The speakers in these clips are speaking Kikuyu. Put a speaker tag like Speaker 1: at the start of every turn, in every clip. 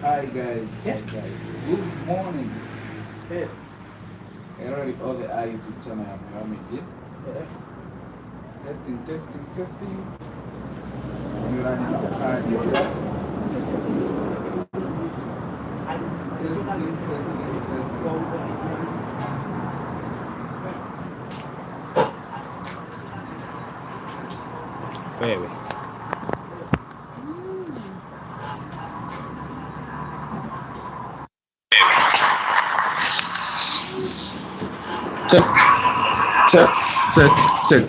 Speaker 1: Hi guys, hi guys. Good morning.
Speaker 2: Hey.
Speaker 1: Erori othe a YouTube channel ya Mũhera Media.
Speaker 2: Eh.
Speaker 1: Testing, testing, testing. Nĩ ũranyona ũkanjĩra. Testing, testing, testing.
Speaker 2: Wewe.
Speaker 1: Check, check, check, check.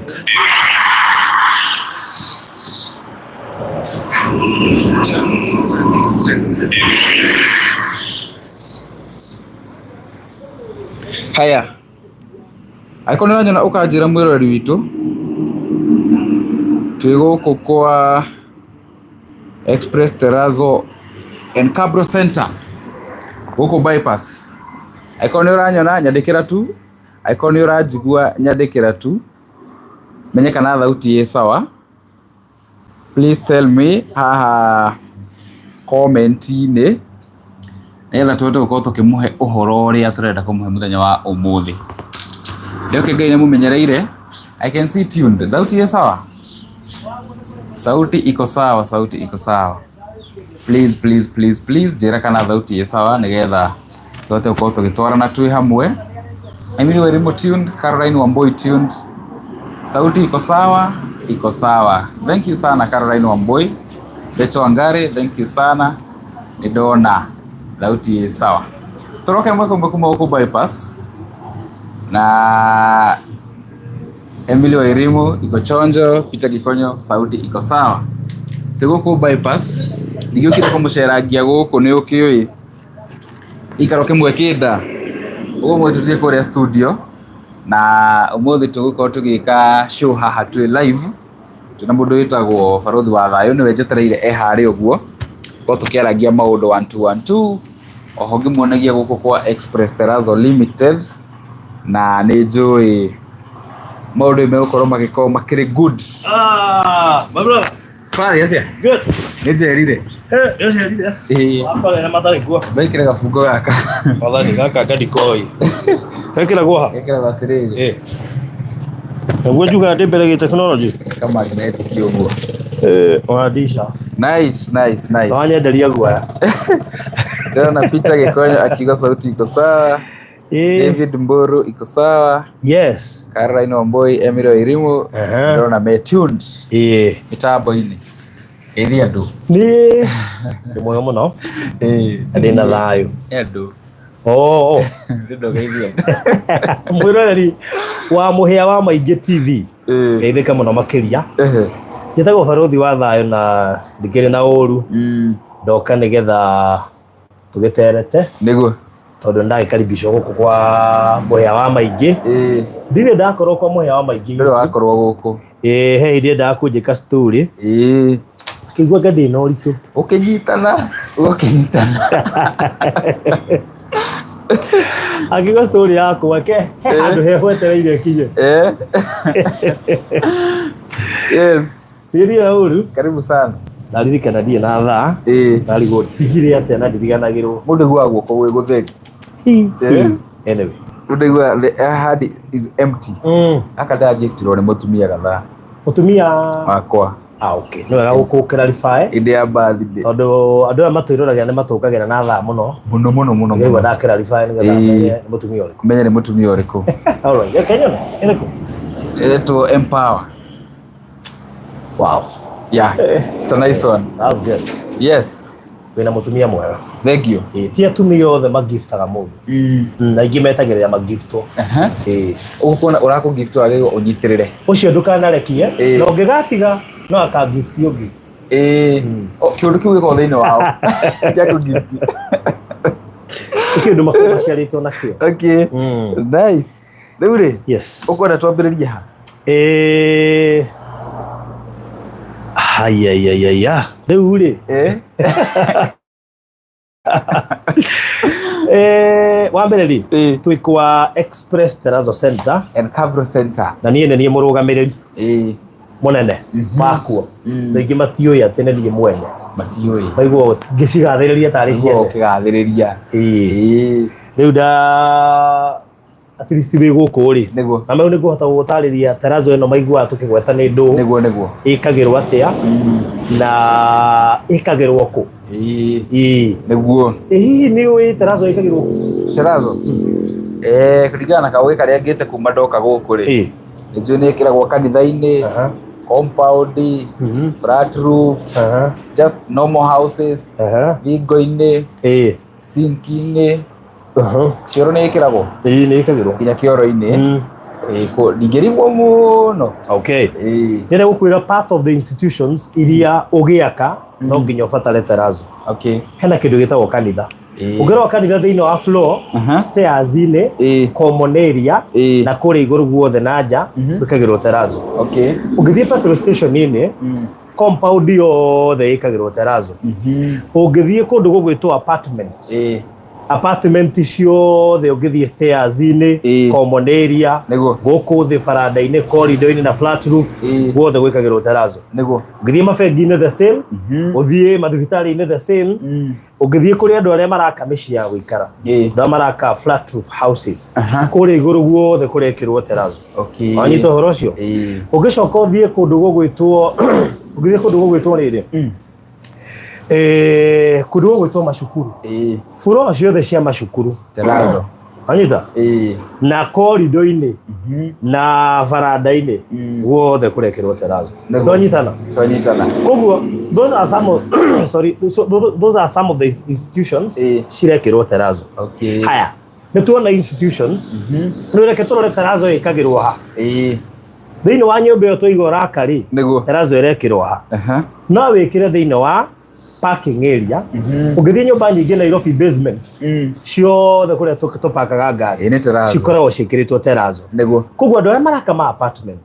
Speaker 1: Check, check, check. Haya, angĩkorwo nĩ ũranyona ũkanjĩra mwĩroreri witũ, twĩ gũkũ kwa Express Terrazzo and Cabro Center gũkũ bypass. Angĩkorwo nĩ ũranyona nyandĩkĩra tu, angĩkorwo nĩ ũranjigua nyandĩkĩra tu, menye kana thauti ĩ sawa. Please tell me haha comment-inĩ nĩgetha tũhote gũkorwo tũkĩmũhe ũhoro ũrĩa tũrenda kũmũhe mũthenya wa ũmũthĩ. Ndoke Ngai nĩmũmenyereire. I can see tuned. Thauti ĩ sawa? Sauti iko sawa, sauti iko sawa. Please, please, please, please njĩra kana thauti ĩ sawa nĩgetha tũhote gũkorwo tũgĩtwarana twĩ hamwe. Emily Wairimu tuned, Caroline Wambui tuned. Sauti iko sawa, iko sawa. Thank you sana Caroline Wambui. Rachel Wangari, thank you sana. Nĩ ndona thauti ĩ sawa. Tũroke ĩmwe kwa ĩmwe kuma gũkũ bypass na Emily Wairimu iko chonjo, Peter Gikonyo sauti iko sawa. Twĩ gũkũ bypass ndigĩũkire kũmũcerangia gũkũ nĩ ũkĩũĩ gĩikaro kĩmwe kĩnda ũguo mũthĩ tũtirĩ kũrĩa studio na ũmũthĩ tũgũkorwo tũgĩka show haha twĩ live twĩna mũndũ wĩtagwo Barũthi wa Thayũ nĩwe njetereire e harĩa ũguo korwo tũkĩarangia maũndũ one two one two oho ngĩmuonagia gũkũ kwa Express Terrazzo Limited na nĩ njũĩ maũndũ megũkorwo magĩkorwo makĩrĩ good.
Speaker 2: Ah, my brother.
Speaker 1: Kwari atĩa?
Speaker 2: Good.
Speaker 1: Nĩ njerire.
Speaker 2: Eh, yocerire.
Speaker 1: Ĩĩ.
Speaker 2: Wakora na matarĩ kuo.
Speaker 1: Wekĩre gabungo gaka.
Speaker 2: Wathani gaka ngandikoi. Gekĩragwo ha?
Speaker 1: Gekĩragwo atĩrĩrĩ.
Speaker 2: Eh. Nĩguo njugaga ndĩ mbere gĩ technology.
Speaker 1: Ka magnetic ũguo.
Speaker 2: Eh, wandisha.
Speaker 1: Nice, nice, nice.
Speaker 2: Wanyenderia guoya.
Speaker 1: Ndĩrona Peter Gĩkonyo akiuga sauti iko sawa.
Speaker 2: Eh.
Speaker 1: David Mburu iko sawa.
Speaker 2: Yes.
Speaker 1: Caroline Wambui, Emily Wairimu.
Speaker 2: Aha.
Speaker 1: Ndĩrona me tuned
Speaker 2: Eh.
Speaker 1: mĩtambo-inĩ. Geithia andũ.
Speaker 2: Nĩ nĩ mwega mũno.
Speaker 1: Ĩĩ.
Speaker 2: Na ndĩ na thayũ.
Speaker 1: Nĩ andũ.
Speaker 2: Oh. oh.
Speaker 1: Ndĩrenda ũgeithie andũ.
Speaker 2: Mwĩroreri wa Mũhĩa wa Maingĩ TV.
Speaker 1: Ĩĩ.
Speaker 2: Geithĩka mũno makĩria.
Speaker 1: Ehe.
Speaker 2: Njĩtagwo Barũthi wa Thayũ na ndikĩrĩ na ũru. Ndoka nĩgetha tũgĩterete
Speaker 1: Nĩguo.
Speaker 2: tondũ nĩndagĩkaribicwo gũkũ kwa Mũhĩa wa Maingĩ.
Speaker 1: Ĩĩ.
Speaker 2: Ndirĩ ndakorwo kwa Mũhĩa wa Maingĩ
Speaker 1: Ndũrĩ
Speaker 2: YouTube.
Speaker 1: wakorwo gũkũ.
Speaker 2: Ĩĩ he hĩndĩ endaga kũnjĩka story.
Speaker 1: Ĩĩ.
Speaker 2: Akĩigua anga ndĩ na ũritũ.
Speaker 1: Ũkĩnyitana, ũgakĩnyitana.
Speaker 2: Akĩigua story yakwa ke he handũ hehwetereire kinye.
Speaker 1: Eh. Yes.
Speaker 2: Ndirĩ na ũru.
Speaker 1: Karibu sana.
Speaker 2: Ndaririkana ndirĩ na thaa.
Speaker 1: Ĩĩ.
Speaker 2: Ndarigwo ndigire atĩa na ndiriganagĩrwo.
Speaker 1: Mũndũ aiguaga guoko gwĩ gũtheri. Eh.
Speaker 2: Anyway.
Speaker 1: Mũndũ aiguaga the hand is empty. Gaka ndagiftirwo nĩ mũtumia gathaa
Speaker 2: Mũtumia
Speaker 1: wakwa.
Speaker 2: Ah, okay. Nĩ wega gũkũkĩra ribae
Speaker 1: Hĩndĩ ya birthday.
Speaker 2: tondũ andũ aya matwĩroragĩra nĩ matũkagĩra na thaa mũno.
Speaker 1: Mũno mũno mũno
Speaker 2: Ngĩigua
Speaker 1: mũno.
Speaker 2: ndakĩra ribae nĩgetha
Speaker 1: Ĩĩ.
Speaker 2: menye nĩ mũtumia ũrĩkũ.
Speaker 1: Menye nĩ mũtumia ũrĩkũ.
Speaker 2: Alright, reke nyone. Ĩrĩkũ?
Speaker 1: Ĩretwo Empower.
Speaker 2: Wow.
Speaker 1: Yeah. It's a nice one.
Speaker 2: That's good.
Speaker 1: Yes.
Speaker 2: Wĩna mũtumia mwega.
Speaker 1: Thank you.
Speaker 2: Ĩĩ, ti atumia othe magiftaga mũndũ. Aingĩ metagĩrĩra magiftwo.
Speaker 1: Aha.
Speaker 2: Ĩĩ.
Speaker 1: Ũgũkuona ũrakũgift wagĩrĩirwo ũnyitĩrĩre.
Speaker 2: Ũcio ndũkanarekie
Speaker 1: Ĩĩ.
Speaker 2: na ũngĩgatiga no akagifti ũngĩ.
Speaker 1: Ĩĩ. O, Kĩũndũ kĩu gĩkoragwo thĩinĩ wao. Gĩa kũgift.
Speaker 2: Nĩ kĩũndũ makoragwo maciarĩtwo nakĩo.
Speaker 1: Okay. Nice. Rĩu rĩ,
Speaker 2: Yes.
Speaker 1: ũkwenda twambĩrĩrie ha?
Speaker 2: Eh. Ayayayaya. Rĩu rĩ.
Speaker 1: Eh?
Speaker 2: Eh, wa mbere rĩ
Speaker 1: Ĩĩ.
Speaker 2: twĩ kwa Express Terrazzo Center
Speaker 1: And Cabro Center.
Speaker 2: na niĩ nĩ niĩ mũrũgamĩrĩri
Speaker 1: Ĩĩ.
Speaker 2: mũnene wakuo. Aingĩ matiũĩ atĩ nĩ niĩ mwene.
Speaker 1: Matiũĩ.
Speaker 2: Maiguaga ngĩcigathĩrĩria tarĩ
Speaker 1: Nĩguo
Speaker 2: ciene.
Speaker 1: ũkĩgathĩrĩria.
Speaker 2: Ĩĩ.
Speaker 1: Ĩĩ.
Speaker 2: Rĩu nda at least wĩ gũkũ rĩ,
Speaker 1: Nĩguo.
Speaker 2: na mau nĩ ngũhota gũgũtarĩria terrazzo ĩno maiguaga tũkĩgweta nĩ ndũ
Speaker 1: Nĩguo nĩguo.
Speaker 2: ĩkagĩrwo atĩa na ĩkagĩrwo kũ.
Speaker 1: Ĩĩ.
Speaker 2: Ĩĩ.
Speaker 1: Nĩguo.
Speaker 2: Ĩ hihi nĩ ũĩ terrazzo ĩkagĩrwo kũ?
Speaker 1: Terrazzo. Eh, kũringana na kaũgĩ karĩa ngĩte kuma ndoka gũkũ rĩ.
Speaker 2: Ĩĩ.
Speaker 1: Nĩnjũĩ nĩ ĩkĩragwo kanitha-inĩ, compound, flat roof, just normal houses, thingo-inĩ,
Speaker 2: Ĩĩ.
Speaker 1: sinki-inĩ, cioro nĩ ĩkĩragwo
Speaker 2: Ĩĩ, nĩ ĩkagĩrwo.
Speaker 1: Nginya kĩoro-inĩ. Ĩĩ, ndingĩrigwo mũno.
Speaker 2: Okay.
Speaker 1: Ĩĩ.
Speaker 2: Ndĩrenda gũkwĩra part of the institutions iria ũgĩaka no nginya ũbatare terrazzo. Hena kĩndũ gĩtagwo kanitha. Ũngĩrora kanitha thĩinĩ wa floor, stairs-inĩ, common area, na kũrĩa igũrũ guothe na nja gwĩkagĩrwo terrazzo. Ũngĩthiĩ petrol station-inĩ, compound yothe ĩkagĩrwo terrazzo. Ũngĩthiĩ kũndũ gũgwĩtwo apartment, apartment ciothe ũngĩthiĩ stairs-inĩ, common area, gũkũ thĩ baranda-inĩ, corridor-inĩ na flat roof, guothe gwĩkagĩrwo terrazzo. Ũngĩthiĩ mabengi-inĩ the same, ũthiĩ mathibitarĩ-inĩ the same, ũngĩthiĩ kũrĩ andũ arĩa maraka mĩciĩ ya gũikara, andũ arĩa maraka flat roof houses, kũrĩa igũrũ guothe kũrekĩrwo terrazzo. Wanyita ũhoro ũcio?
Speaker 1: Ĩĩ.
Speaker 2: Ũngĩcoka ũthiĩ kũndũ gũgwĩtwo, ũngĩthiĩ kũndũ gũgwĩtwo rĩrĩ, kũndũ gũgwĩtwo macukuru, floor ciothe cia macukuru.
Speaker 1: Terrazzo.
Speaker 2: Wanyita?
Speaker 1: Ĩĩ.
Speaker 2: Na corridor-inĩ na baranda-inĩ guothe kũrekĩrwo terrazzo. Twanyitana?
Speaker 1: Twanyitana.
Speaker 2: Koguo those are some of, sorry, so those are some of the institutions cirekĩrwo terrazzo. Haya, nĩ tuona institutions, nĩ reke tũrore terrazzo ĩkagĩrwo ha. Thĩinĩ wa nyũmba ĩyo twaiga ũraka rĩ, terrazzo ĩrekĩrwo ha? No wĩkĩre thĩinĩ wa parking area. Ũngĩthiĩ nyũmba nyingĩ Nairobi, basement ciothe kũrĩa tũpakaga ngari
Speaker 1: Ĩĩ, nĩ terrazzo.
Speaker 2: cikoragwo ciĩkĩrĩtwo terrazzo. Koguo andũ arĩa maraka ma apartment,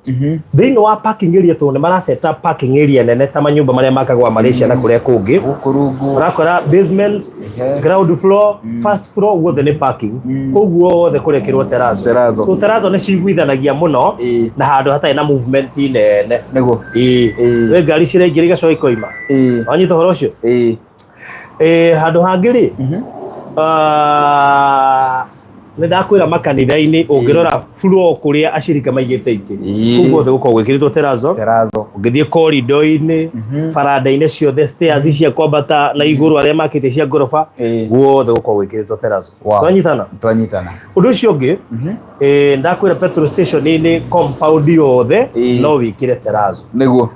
Speaker 2: thĩinĩ wa parking area, tondũ nĩ mara set up parking area nene ta manyũmba marĩa makagwa Malaysia na kũrĩa kũngĩ,
Speaker 1: Gũkũ rungu.
Speaker 2: ũrakora basement, ground floor, first floor, guothe nĩ parking. Koguo guothe kũrekĩrwo terrazzo.
Speaker 1: Terrazzo.
Speaker 2: Tondũ terrazzo nĩ ciguithanagia mũno na handũ hatarĩ na movement nene. Ĩĩ. We ngari ciraingĩra igacoka ikoima. Wanyita ũhoro ũcio?
Speaker 1: Ĩĩ.
Speaker 2: Ĩĩ, handũ hangĩ rĩ, ah, nĩ ndakwĩra makanitha-inĩ, ũngĩrora floor kũrĩa acirika maigĩte itĩ, kũu guothe gũkoragwo gwĩkĩrĩtwo terrazzo.
Speaker 1: Terrazzo.
Speaker 2: Ũngĩthiĩ corridor-inĩ, baranda-inĩ ciothe, stairs cia kwambata na igũrũ arĩa makĩte cia ngoroba, guothe gũkoragwo gwĩkĩrĩtwo terrazzo. Twanyitana?
Speaker 1: Twanyitana.
Speaker 2: Ũndũ ũcio ũngĩ, ndakwĩra petrol station-inĩ compound yothe no wĩkĩre terrazzo.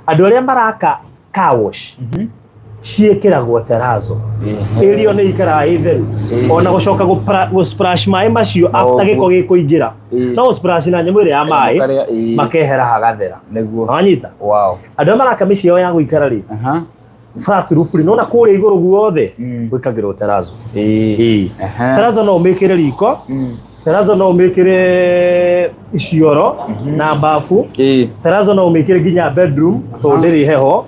Speaker 2: Andũ arĩa maraka car wash, ciĩkĩragwo terrazzo. Ĩrio nĩ ikaraga ĩ theru, ona gũcoka gũ splash maĩ macio after gĩko gĩkũingĩra, no gũ splash na nyamũ ĩrĩa ya maĩ,
Speaker 1: Karĩa,
Speaker 2: makehera hagathera. Wanyita? Andũ arĩa maraka mĩciĩ yao ya gũikara rĩ, flat roof rĩ, nona kũrĩa igũrũ guothe gwĩkagĩrwo terrazzo. Ĩĩ. Terrazzo no ũmĩkĩre riko, terrazzo no ũmĩkĩre icioro na mbabu, terrazzo no ũmĩkĩre nginya bedroom tondũ ndĩrĩ heho,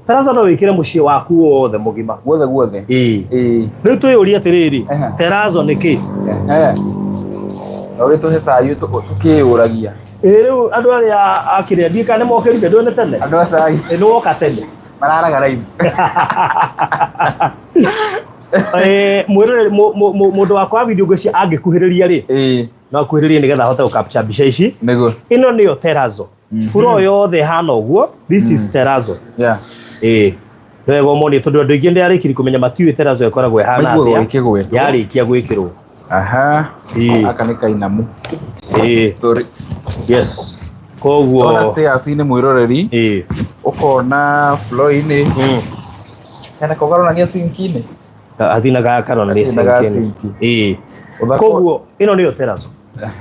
Speaker 2: terrazzo no wĩkĩre mũciĩ waku wothe mũgima.
Speaker 1: Guothe guothe.
Speaker 2: Ĩĩ. Rĩu twĩyũrie atĩrĩrĩ, terrazzo nĩ kĩ?
Speaker 1: Ehe. No gĩtũhe cai tũkĩyũragia.
Speaker 2: Ĩĩ, rĩu andũ arĩa akĩrĩa ndiĩ kana nĩ mokĩrire ndwene tene.
Speaker 1: Andũ a cai.
Speaker 2: Ĩ, nĩ woka tene.
Speaker 1: Mararaga live.
Speaker 2: Mwĩroreri, mũndũ wakwa wa video ngwĩciria angĩkuhĩrĩria rĩ, no akuhĩrĩrie nĩgetha ahote gũ capture mbica ici. Ĩno nĩyo terrazzo. Floor yothe ĩhana ũguo, this is terrazzo. Ĩĩ, nĩ wega ũmonie tondũ andũ aingĩ nĩ arĩkiri kũmenya matiũĩ terrazzo ĩkoragwo ĩhana
Speaker 1: Maiguaga
Speaker 2: atĩa
Speaker 1: ĩkĩgwetwo.
Speaker 2: yarĩkia gwĩkĩrwo.
Speaker 1: Aka nĩ kainamu. Sorry.
Speaker 2: Yes, koguo
Speaker 1: Ona stairs-inĩ, mwĩroreri, ũkona floor-inĩ hena kogaronania sinki-inĩ.
Speaker 2: Hathina ga karonania
Speaker 1: Gathina ga
Speaker 2: sinki-inĩ.
Speaker 1: sinki.
Speaker 2: Koguo ĩno nĩyo terrazzo.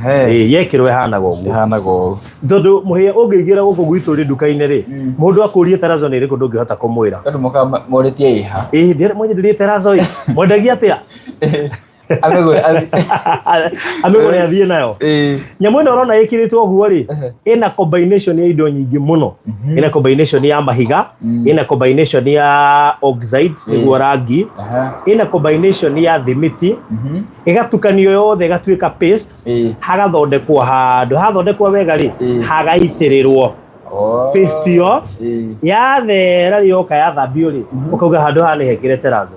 Speaker 2: Ĩĩ, yekĩrwo ĩhanaga ũguo.
Speaker 1: Ĩhanaga ũũ.
Speaker 2: Tondũ mũhĩa ũngĩingĩra gũkũ gwitũ rĩ, nduka-inĩ rĩ, mũndũ akũrie terrazzo nĩ ĩrĩkũ, ndũngĩhota kũmwĩra.
Speaker 1: Andũ mokaga morĩtie ĩha.
Speaker 2: Ĩĩ, ndĩrĩ mwenye terrazzo ĩ mwendagia atĩa?
Speaker 1: Amĩgũre
Speaker 2: Amĩgũre athiĩ nayo. Nyamũ ĩno ũrona ĩkĩrĩtwo ũguo rĩ, ĩna combination ya indo nyingĩ mũno. Ĩna combination ya mahiga, ĩna combination ya oxide nĩguo rangi, ĩna combination ya thimiti, ĩgatukanio yothe ĩgatuĩka paste, hagathondekwo handũ, hathondekwo wega rĩ, hagaitĩrĩrwo.
Speaker 1: Oh.
Speaker 2: Paste ĩyo yathera rĩoka yathambio rĩ, ũkauga handũ haha nĩ hekĩre terrazzo.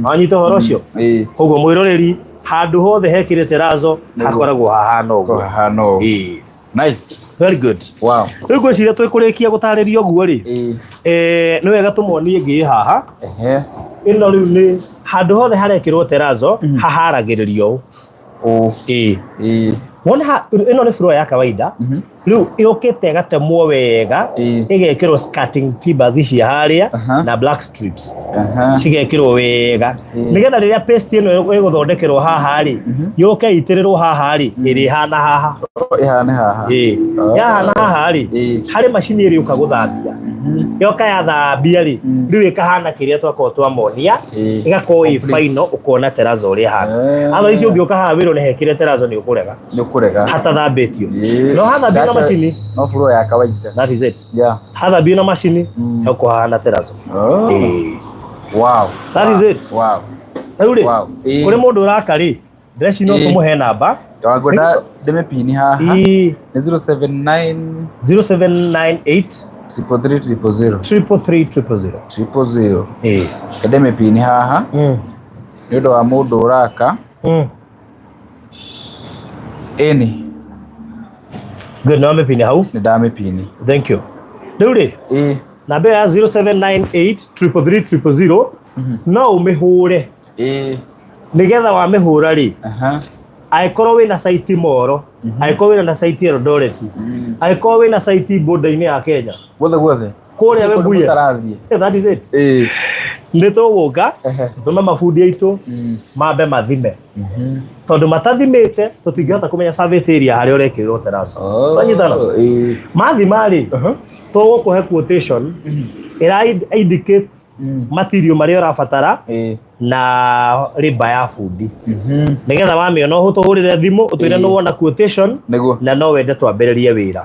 Speaker 2: Wanyita ũhoro ũcio?
Speaker 1: Ĩĩ.
Speaker 2: Koguo mwĩroreri, handũ hothe hekĩre terrazzo hakoragwo hahana ũguo.
Speaker 1: Hahana ũguo.
Speaker 2: Ĩĩ.
Speaker 1: Nice.
Speaker 2: Very good.
Speaker 1: Wow.
Speaker 2: Rĩu ngwĩciria twĩkũrĩkia gũtarĩria ũguo rĩ, nĩ wega tũmonie ĩngĩ ĩ haha. Ĩno rĩu nĩ handũ hothe harekĩrwo terrazzo haharagĩrĩrio ũũ.
Speaker 1: Ũũ.
Speaker 2: Ĩĩ.
Speaker 1: Ĩĩ.
Speaker 2: Wona ĩno nĩ floor ya kawaida. Rĩu yũkĩte ĩgatemwo wega, ĩgekĩrwo skirting timbers ici harĩa na black strips. Cigekĩrwo wega nĩgetha rĩrĩa paste ĩno ĩgũthondekerwo haha rĩ, yũke ĩitĩrĩrwo haha rĩ, ĩrĩhana haha.
Speaker 1: Ĩhane haha.
Speaker 2: Ĩĩ.
Speaker 1: Oh.
Speaker 2: Yahana haha rĩ, harĩ macini ĩrĩũka gũthambia. Yoka yathambia rĩ, rĩu ĩkahana kĩrĩa twakorwo twamonia, ĩgakorwo ĩ
Speaker 1: Complete.
Speaker 2: final, ũkona terrazzo ũrĩa ĩhana. Atho icio ũngĩũka haha wĩrwo nĩ hekĩre terrazzo nĩ ũkũrega.
Speaker 1: Nĩ ũkũrega.
Speaker 2: Hatathambĩtio. No hathambio na macini.
Speaker 1: No floor ya kawaida.
Speaker 2: That is it.
Speaker 1: Yeah.
Speaker 2: Hathambio na macini hekũhana terrazzo.
Speaker 1: Oh.
Speaker 2: Ĩĩ.
Speaker 1: Wow.
Speaker 2: That is it.
Speaker 1: Wow.
Speaker 2: Rĩu rĩ,
Speaker 1: Wow. Ĩĩ.
Speaker 2: kũrĩ mũndũ ũraka rĩ, ndĩreciria no tũmũhe namba.
Speaker 1: Wangwenda ndĩmĩpini haha.
Speaker 2: Ĩĩ.
Speaker 1: Nĩ 079
Speaker 2: 0798
Speaker 1: 333 000.
Speaker 2: 333 000.
Speaker 1: 000.
Speaker 2: Ĩĩ.
Speaker 1: Ndĩmĩpini haha nĩ ũndũ wa mũndũ ũraka. Ĩni.
Speaker 2: Good, nĩ wamĩpini hau?
Speaker 1: Nĩ ndamĩpini.
Speaker 2: Thank you. Rĩu rĩ,
Speaker 1: Ĩĩ.
Speaker 2: namba ĩyo ya 0798 333 000 no ũmĩhũre.
Speaker 1: Ĩĩ.
Speaker 2: Nĩgetha wamĩhũra rĩ, angĩkorwo wĩna site Moro, angĩkorwo wĩna site Eldoret, angĩkorwo wĩna site border-inĩ ya Kenya,
Speaker 1: Guothe guothe.
Speaker 2: Kũrĩa
Speaker 1: Kũndũ
Speaker 2: Webuye.
Speaker 1: mũtarathiĩ.
Speaker 2: That is it.
Speaker 1: Ĩĩ.
Speaker 2: Nĩ tũgũka tũtũme mabundi aitũ mambe mathime, tondũ matathimĩte tũtingĩhota kũmenya service area harĩa ũrekĩrĩrwo terrazzo.
Speaker 1: Oh,
Speaker 2: Twanyitana?
Speaker 1: Ĩĩ.
Speaker 2: Mathima rĩ, tũgũkũhe quotation ĩra indicate material marĩa ũrabatara
Speaker 1: Ĩĩ.
Speaker 2: na rĩmba ya bundi, nĩgetha wamĩona ũtũhũrĩre thimũ ũtwĩre nĩ wona quotation
Speaker 1: Nĩguo.
Speaker 2: na no wende twambĩrĩrie wĩra.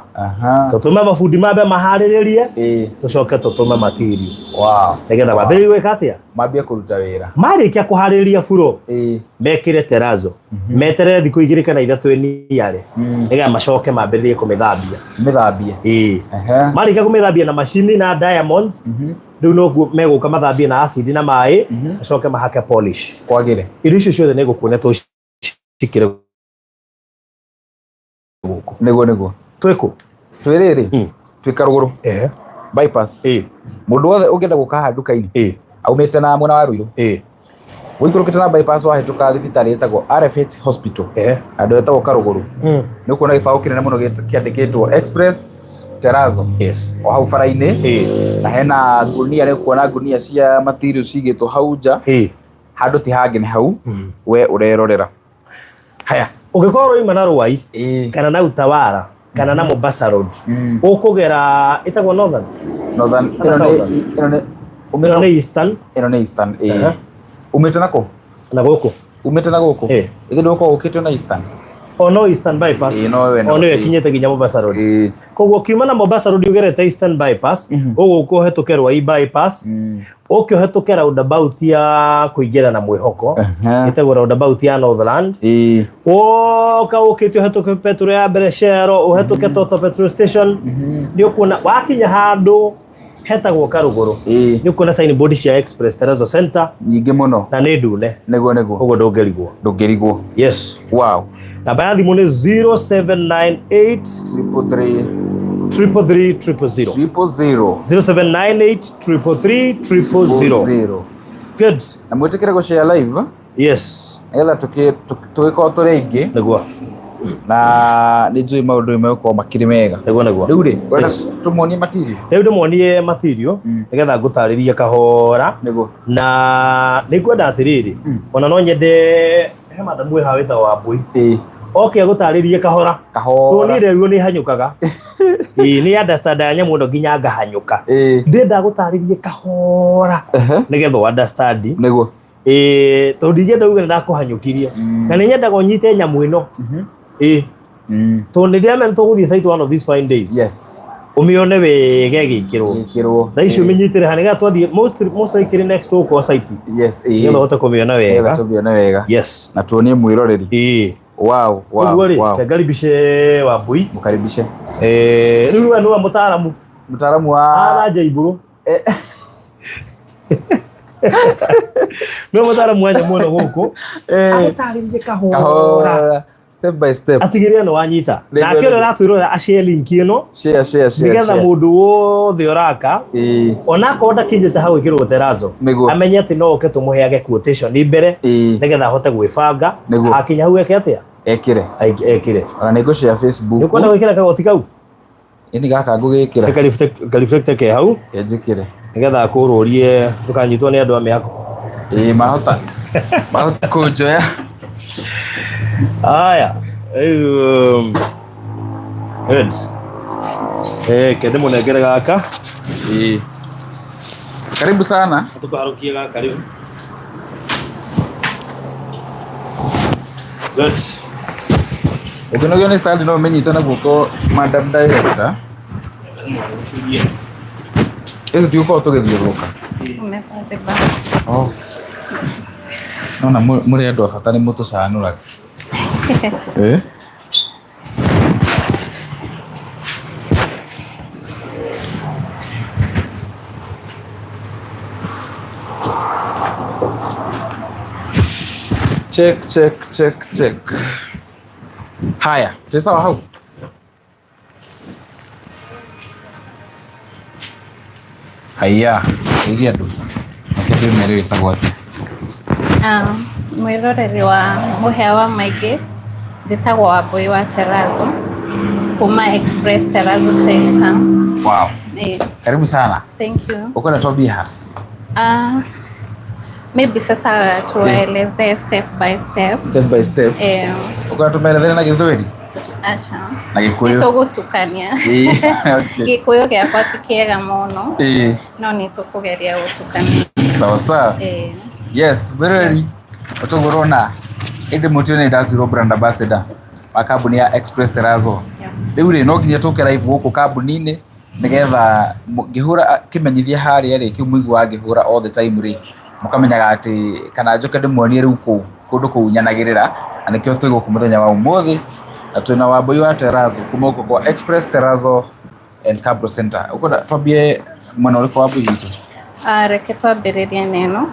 Speaker 2: Tũtũme mabundi mambe maharĩrĩrie, tũcoke tũtũme material
Speaker 1: Wow.
Speaker 2: nĩgetha mambĩrĩrie gwĩka atĩa?
Speaker 1: Mambie kũruta wĩra.
Speaker 2: Marĩkia kũharĩrĩria buro,
Speaker 1: Ĩĩ.
Speaker 2: mekĩre terrazzo, meterere thikũ 2 kana 3 ĩniare, nĩgetha macoke mambĩrĩrie kũmĩthambia.
Speaker 1: Mĩthambie.
Speaker 2: Ĩĩ. Marĩkia kũmĩthambia na macini na diamonds, rĩu noguo megũka mathambie na acid na maĩ, macoke mahake polish.
Speaker 1: Kwagĩre.
Speaker 2: Irio icio ciothe nĩ ngũkuonia tũcikĩre gũkũ.
Speaker 1: Nĩguo nĩguo.
Speaker 2: Twĩkũ?
Speaker 1: Twĩ rĩrĩ? Twĩ Karũgũrũ. Bypass. Mũndũ wothe ũngĩenda gũka haha nduka-inĩ. Aumĩte na mwena wa Ruiru. Ũikũrũkĩte na bypass wahĩtũka thibitarĩ ĩtagwo RFH Hospital. Handũ hetagwo Karũgũrũ. Nĩ ũkuona gĩbaũ kĩnene mũno kĩandĩkĩtwo Express Terrazzo.
Speaker 2: Yes.
Speaker 1: O hau bara-inĩ. Na hena ngunia, nĩ ũkuona ngunia cia material cigĩtwo hau nja. Handũ ti hangĩ nĩ hau. We ũrerorera. Haya.
Speaker 2: Ũngĩkorwo ũrauma na Ruai kana na Utawala kana na Mombasa Road, ũkũgera ĩtagwo Northern.
Speaker 1: Northern.
Speaker 2: Kana
Speaker 1: Ĩno nĩ
Speaker 2: Southern.
Speaker 1: ĩno nĩ
Speaker 2: Ĩno nĩ Eastern.
Speaker 1: Ĩno nĩ Eastern. Ĩĩ. Umĩte na kũ?
Speaker 2: Na gũkũ.
Speaker 1: Umĩte na gũkũ?
Speaker 2: Ĩĩ.
Speaker 1: Ĩthĩ ndũgũkorwo ũkĩte na Eastern.
Speaker 2: O no Eastern Bypass.
Speaker 1: Ĩĩ, no we no.
Speaker 2: O nĩyo
Speaker 1: Ĩĩ.
Speaker 2: ĩkinyĩte nginya Mombasa Road.
Speaker 1: Ĩĩ.
Speaker 2: Koguo ũkiuma na Mombasa Road ũgerete Eastern Bypass, ũgũka ũhetũke Ruai Bypass, ũke ũhetũke roundabout ya kũingĩra na Mwĩhoko, ĩtagwo roundabout ya Northland.
Speaker 1: Ĩĩ.
Speaker 2: Woka ũkĩte ũhetũke petrol ya mbere Shell, ũhetũke Total petrol station, nĩ ũkuona wakinya handũ hetagwo Karũgũrũ.
Speaker 1: Ĩĩ.
Speaker 2: Nĩ ũkuona signboard cia Express Terrazzo Center.
Speaker 1: Nyingĩ mũno.
Speaker 2: Na nĩ ndune.
Speaker 1: Nĩguo nĩguo.
Speaker 2: Ũguo ndũngĩrigwo.
Speaker 1: Ndũngĩrigwo.
Speaker 2: Yes.
Speaker 1: Wow.
Speaker 2: Namba ya thimũ nĩ 0798
Speaker 1: 333
Speaker 2: 333 000.
Speaker 1: 000.
Speaker 2: 0798 333 000.
Speaker 1: 0.
Speaker 2: Good.
Speaker 1: Na mwĩtĩkĩre gũ share live.
Speaker 2: Yes.
Speaker 1: Nĩgetha tũgĩkorwo tũrĩ aingĩ.
Speaker 2: Nĩguo.
Speaker 1: Na nĩ njũĩ maũndũ megũkorwo makĩrĩ mega.
Speaker 2: Nĩguo nĩguo.
Speaker 1: Rĩu rĩ, ũrenda
Speaker 2: Yes.
Speaker 1: tũmuonie material?
Speaker 2: Rĩu ndĩmuonie material nĩgetha ngũtarĩrie kahora.
Speaker 1: Nĩguo.
Speaker 2: Na nĩ ngwenda atĩrĩrĩ, ona no nyende he madamu wĩ haha wĩtagwo Wambui.
Speaker 1: Ĩĩ.
Speaker 2: Oke agũtarĩrie kahora.
Speaker 1: Kahora.
Speaker 2: Tondũ niĩ nderirwo nĩ hanyũkaga. Ĩĩ, nĩ understand ya nyamũ ĩno nginya ngahanyũka.
Speaker 1: Ĩĩ.
Speaker 2: Ndĩrenda gũtarĩrie kahora nĩgetha ũ understand.
Speaker 1: Nĩguo.
Speaker 2: Ĩĩ, tondũ ndingĩenda uge nĩ ndakũhanyũkirie. Na nĩ nyendaga ũnyite nyamũ ĩno. Ĩĩ. Tondũ nĩ ndĩramenya tũgũthiĩ site one of these fine days.
Speaker 1: Yes.
Speaker 2: Ũmĩone wega ĩgĩkĩrwo.
Speaker 1: Ĩgĩkĩrwo.
Speaker 2: Thaa ici ũmĩnyitĩre ha nĩgetha twathiĩ most likely next tũgũkorwo site.
Speaker 1: Yes, ĩĩ.
Speaker 2: Nĩgetha ũhote kũmĩona wega.
Speaker 1: Nĩgetha tũmĩone wega.
Speaker 2: Yes.
Speaker 1: Na tuonie mwĩroreri.
Speaker 2: Ĩĩ.
Speaker 1: Wow, wow,
Speaker 2: Ũguo rĩ,
Speaker 1: wow.
Speaker 2: ngaribishe Wambui.
Speaker 1: Mũkaribishe.
Speaker 2: Rĩu we nĩwe mũtaaramu.
Speaker 1: Mũtaaramu wa
Speaker 2: Aranja ibũrũ. Nĩwe mũtaaramu wa nyamũ ĩno gũkũ. Agũtarĩrie kahora.
Speaker 1: Kahora, step by step.
Speaker 2: Atigĩrĩre nĩ wanyita.
Speaker 1: Nĩguo,
Speaker 2: Nake ũrĩa
Speaker 1: nĩguo.
Speaker 2: ũratwĩrorera ashare link ĩno
Speaker 1: Share, share, share.
Speaker 2: nĩgetha
Speaker 1: Share.
Speaker 2: mũndũ wothe ũraka onakorwo ndakinyĩte hau ĩkĩrwo terrazzo
Speaker 1: Nĩguo.
Speaker 2: amenye atĩ no oke tũmũheage quotation mbere nĩgetha ahote gwĩbanga.
Speaker 1: Nĩguo.
Speaker 2: Akinya hau eke atĩa?
Speaker 1: Ekĩre.
Speaker 2: Ekĩre.
Speaker 1: Ona nĩ ngũshare Facebook.
Speaker 2: Nĩ ũkwenda gwĩkĩra kagoti kau?
Speaker 1: Ĩni gaka ngũgĩkĩra.
Speaker 2: Ka ke hau
Speaker 1: Kenjĩkĩre.
Speaker 2: nĩgetha akũrũrie ndũkanyitwo nĩ andũ a mĩako.
Speaker 1: Ĩĩ, mahota. Mahota kũnjoya.
Speaker 2: Aya, rĩu good. Ke ndĩmũnengere gaka.
Speaker 1: Ĩĩ. Karibu sana.
Speaker 2: Tũkaharũkie gaka rĩu. Good.
Speaker 1: Ũngĩnogio nĩ stand no ũmĩnyite na guoko, madam director. Ĩĩ, tũtigũkorwo tũgĩthiũrũrũka.
Speaker 3: Umepata.
Speaker 1: Oh. Nona mũrĩ andũ a bata nĩ mũtũcanũraga. Eh? Check, check, check, check. Haya, twĩ sawa hau? Haya, geithia andũ. Reke ndĩmere wĩtagwo atĩa.
Speaker 3: Mwĩroreri wa mũhĩa wa maingĩ, njĩtagwo Wambui wa Terrazzo kuma Express Terrazzo Center.
Speaker 1: Wow.
Speaker 3: Eh,
Speaker 1: Karibu sana.
Speaker 3: Thank you.
Speaker 1: Uko twambie ha?
Speaker 3: Maybe sasa tuwaelezee step by step.
Speaker 1: Step by step. Ukwenda tumeelethere na Gĩthweri
Speaker 3: Aca.
Speaker 1: na Gĩkũyũ.
Speaker 3: Nĩtũgũtukania.
Speaker 1: Ĩĩ, okay.
Speaker 3: Gĩkũyũ gĩakwa ti kĩega mũno, no nĩtũkũgeria gũtukania.
Speaker 1: Sawa sawa. Yes, mwĩroreri ũtoguo ũrona ĩndĩ mũtio nĩ ndatuirwo brand ambassador wa kambuni ya Express Terrazzo. Rĩu rĩ, no nginya tũke live gũkũ kambuni-inĩ nĩgetha ngĩhũra kĩmenyithia harĩa rĩ, kĩu mũiguaga ngĩhũra all the time rĩ, mũkamenyaga atĩ kana njoke ndĩmuonie rĩu kũu kũndũ kũu nyanagĩrĩra, na nĩkĩo twĩ gũkũ mũthenya wa ũmũthĩ na twĩna Wambui wa Terrazzo kuma gũkũ kwa Express Terrazzo and Cabro Center. Ũkwenda twambie mwena ũrĩkũ, Wambui witũ?
Speaker 3: Reke twambĩrĩrie na ĩno.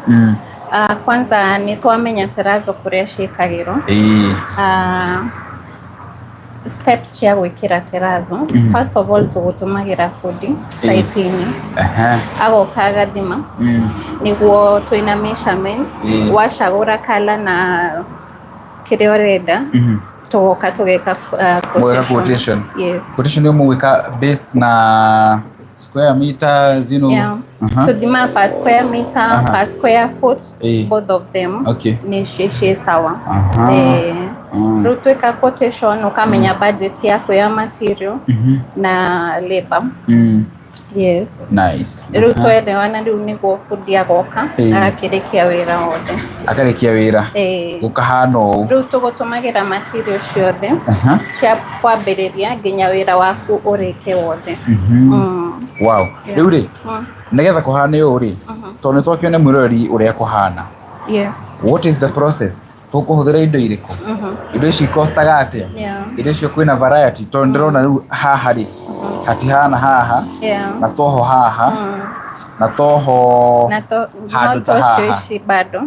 Speaker 3: Kwanza nĩ twamenya terrazzo kũrĩa ciĩkagĩrwo. Steps cia gwĩkĩra terrazzo. First of all, tũgũtũmagĩra bundi site-inĩ. Agoka agathima nĩguo twĩna measurements. Wacagũra colour na kĩrĩa ũrenda, tũgoka tũgeka
Speaker 1: Mũgeka
Speaker 3: quotation.
Speaker 1: Quotation.
Speaker 3: Yes.
Speaker 1: Quotation nĩ mũgwĩka based na square meters.
Speaker 3: Yeah. Tũthima per square meter, per square foot, both of them nĩ ciĩ sawa. Rĩu twĩka quotation, ũkamenya budget yaku ya material na labor. Yes.
Speaker 1: Nice.
Speaker 3: Rĩu twelewana, rĩu nĩguo bundi agoka agakĩrĩkia wĩra wothe.
Speaker 1: Akarĩkia wĩra. Gũkahana ũũ.
Speaker 3: Rĩu tũgũtũmagĩra material ciothe cia kwambĩrĩria nginya wĩra waku ũrĩke wothe.
Speaker 1: Wow. Rĩu rĩ, nĩgetha kũhane ũũ rĩ, tondũ nĩ twakĩone mwĩroreri ũrĩa kũhana. What is the process? Tũkũhũthĩra indo irĩkũ? Indo ici ikostaga atĩa? Indo icio kwĩna variety, tondũ ndĩrona rĩu haha rĩ hatihana haha na toho haha na toho
Speaker 3: Na to
Speaker 1: handũ
Speaker 3: no
Speaker 1: ta
Speaker 3: tocio
Speaker 1: haha.
Speaker 3: ici bado.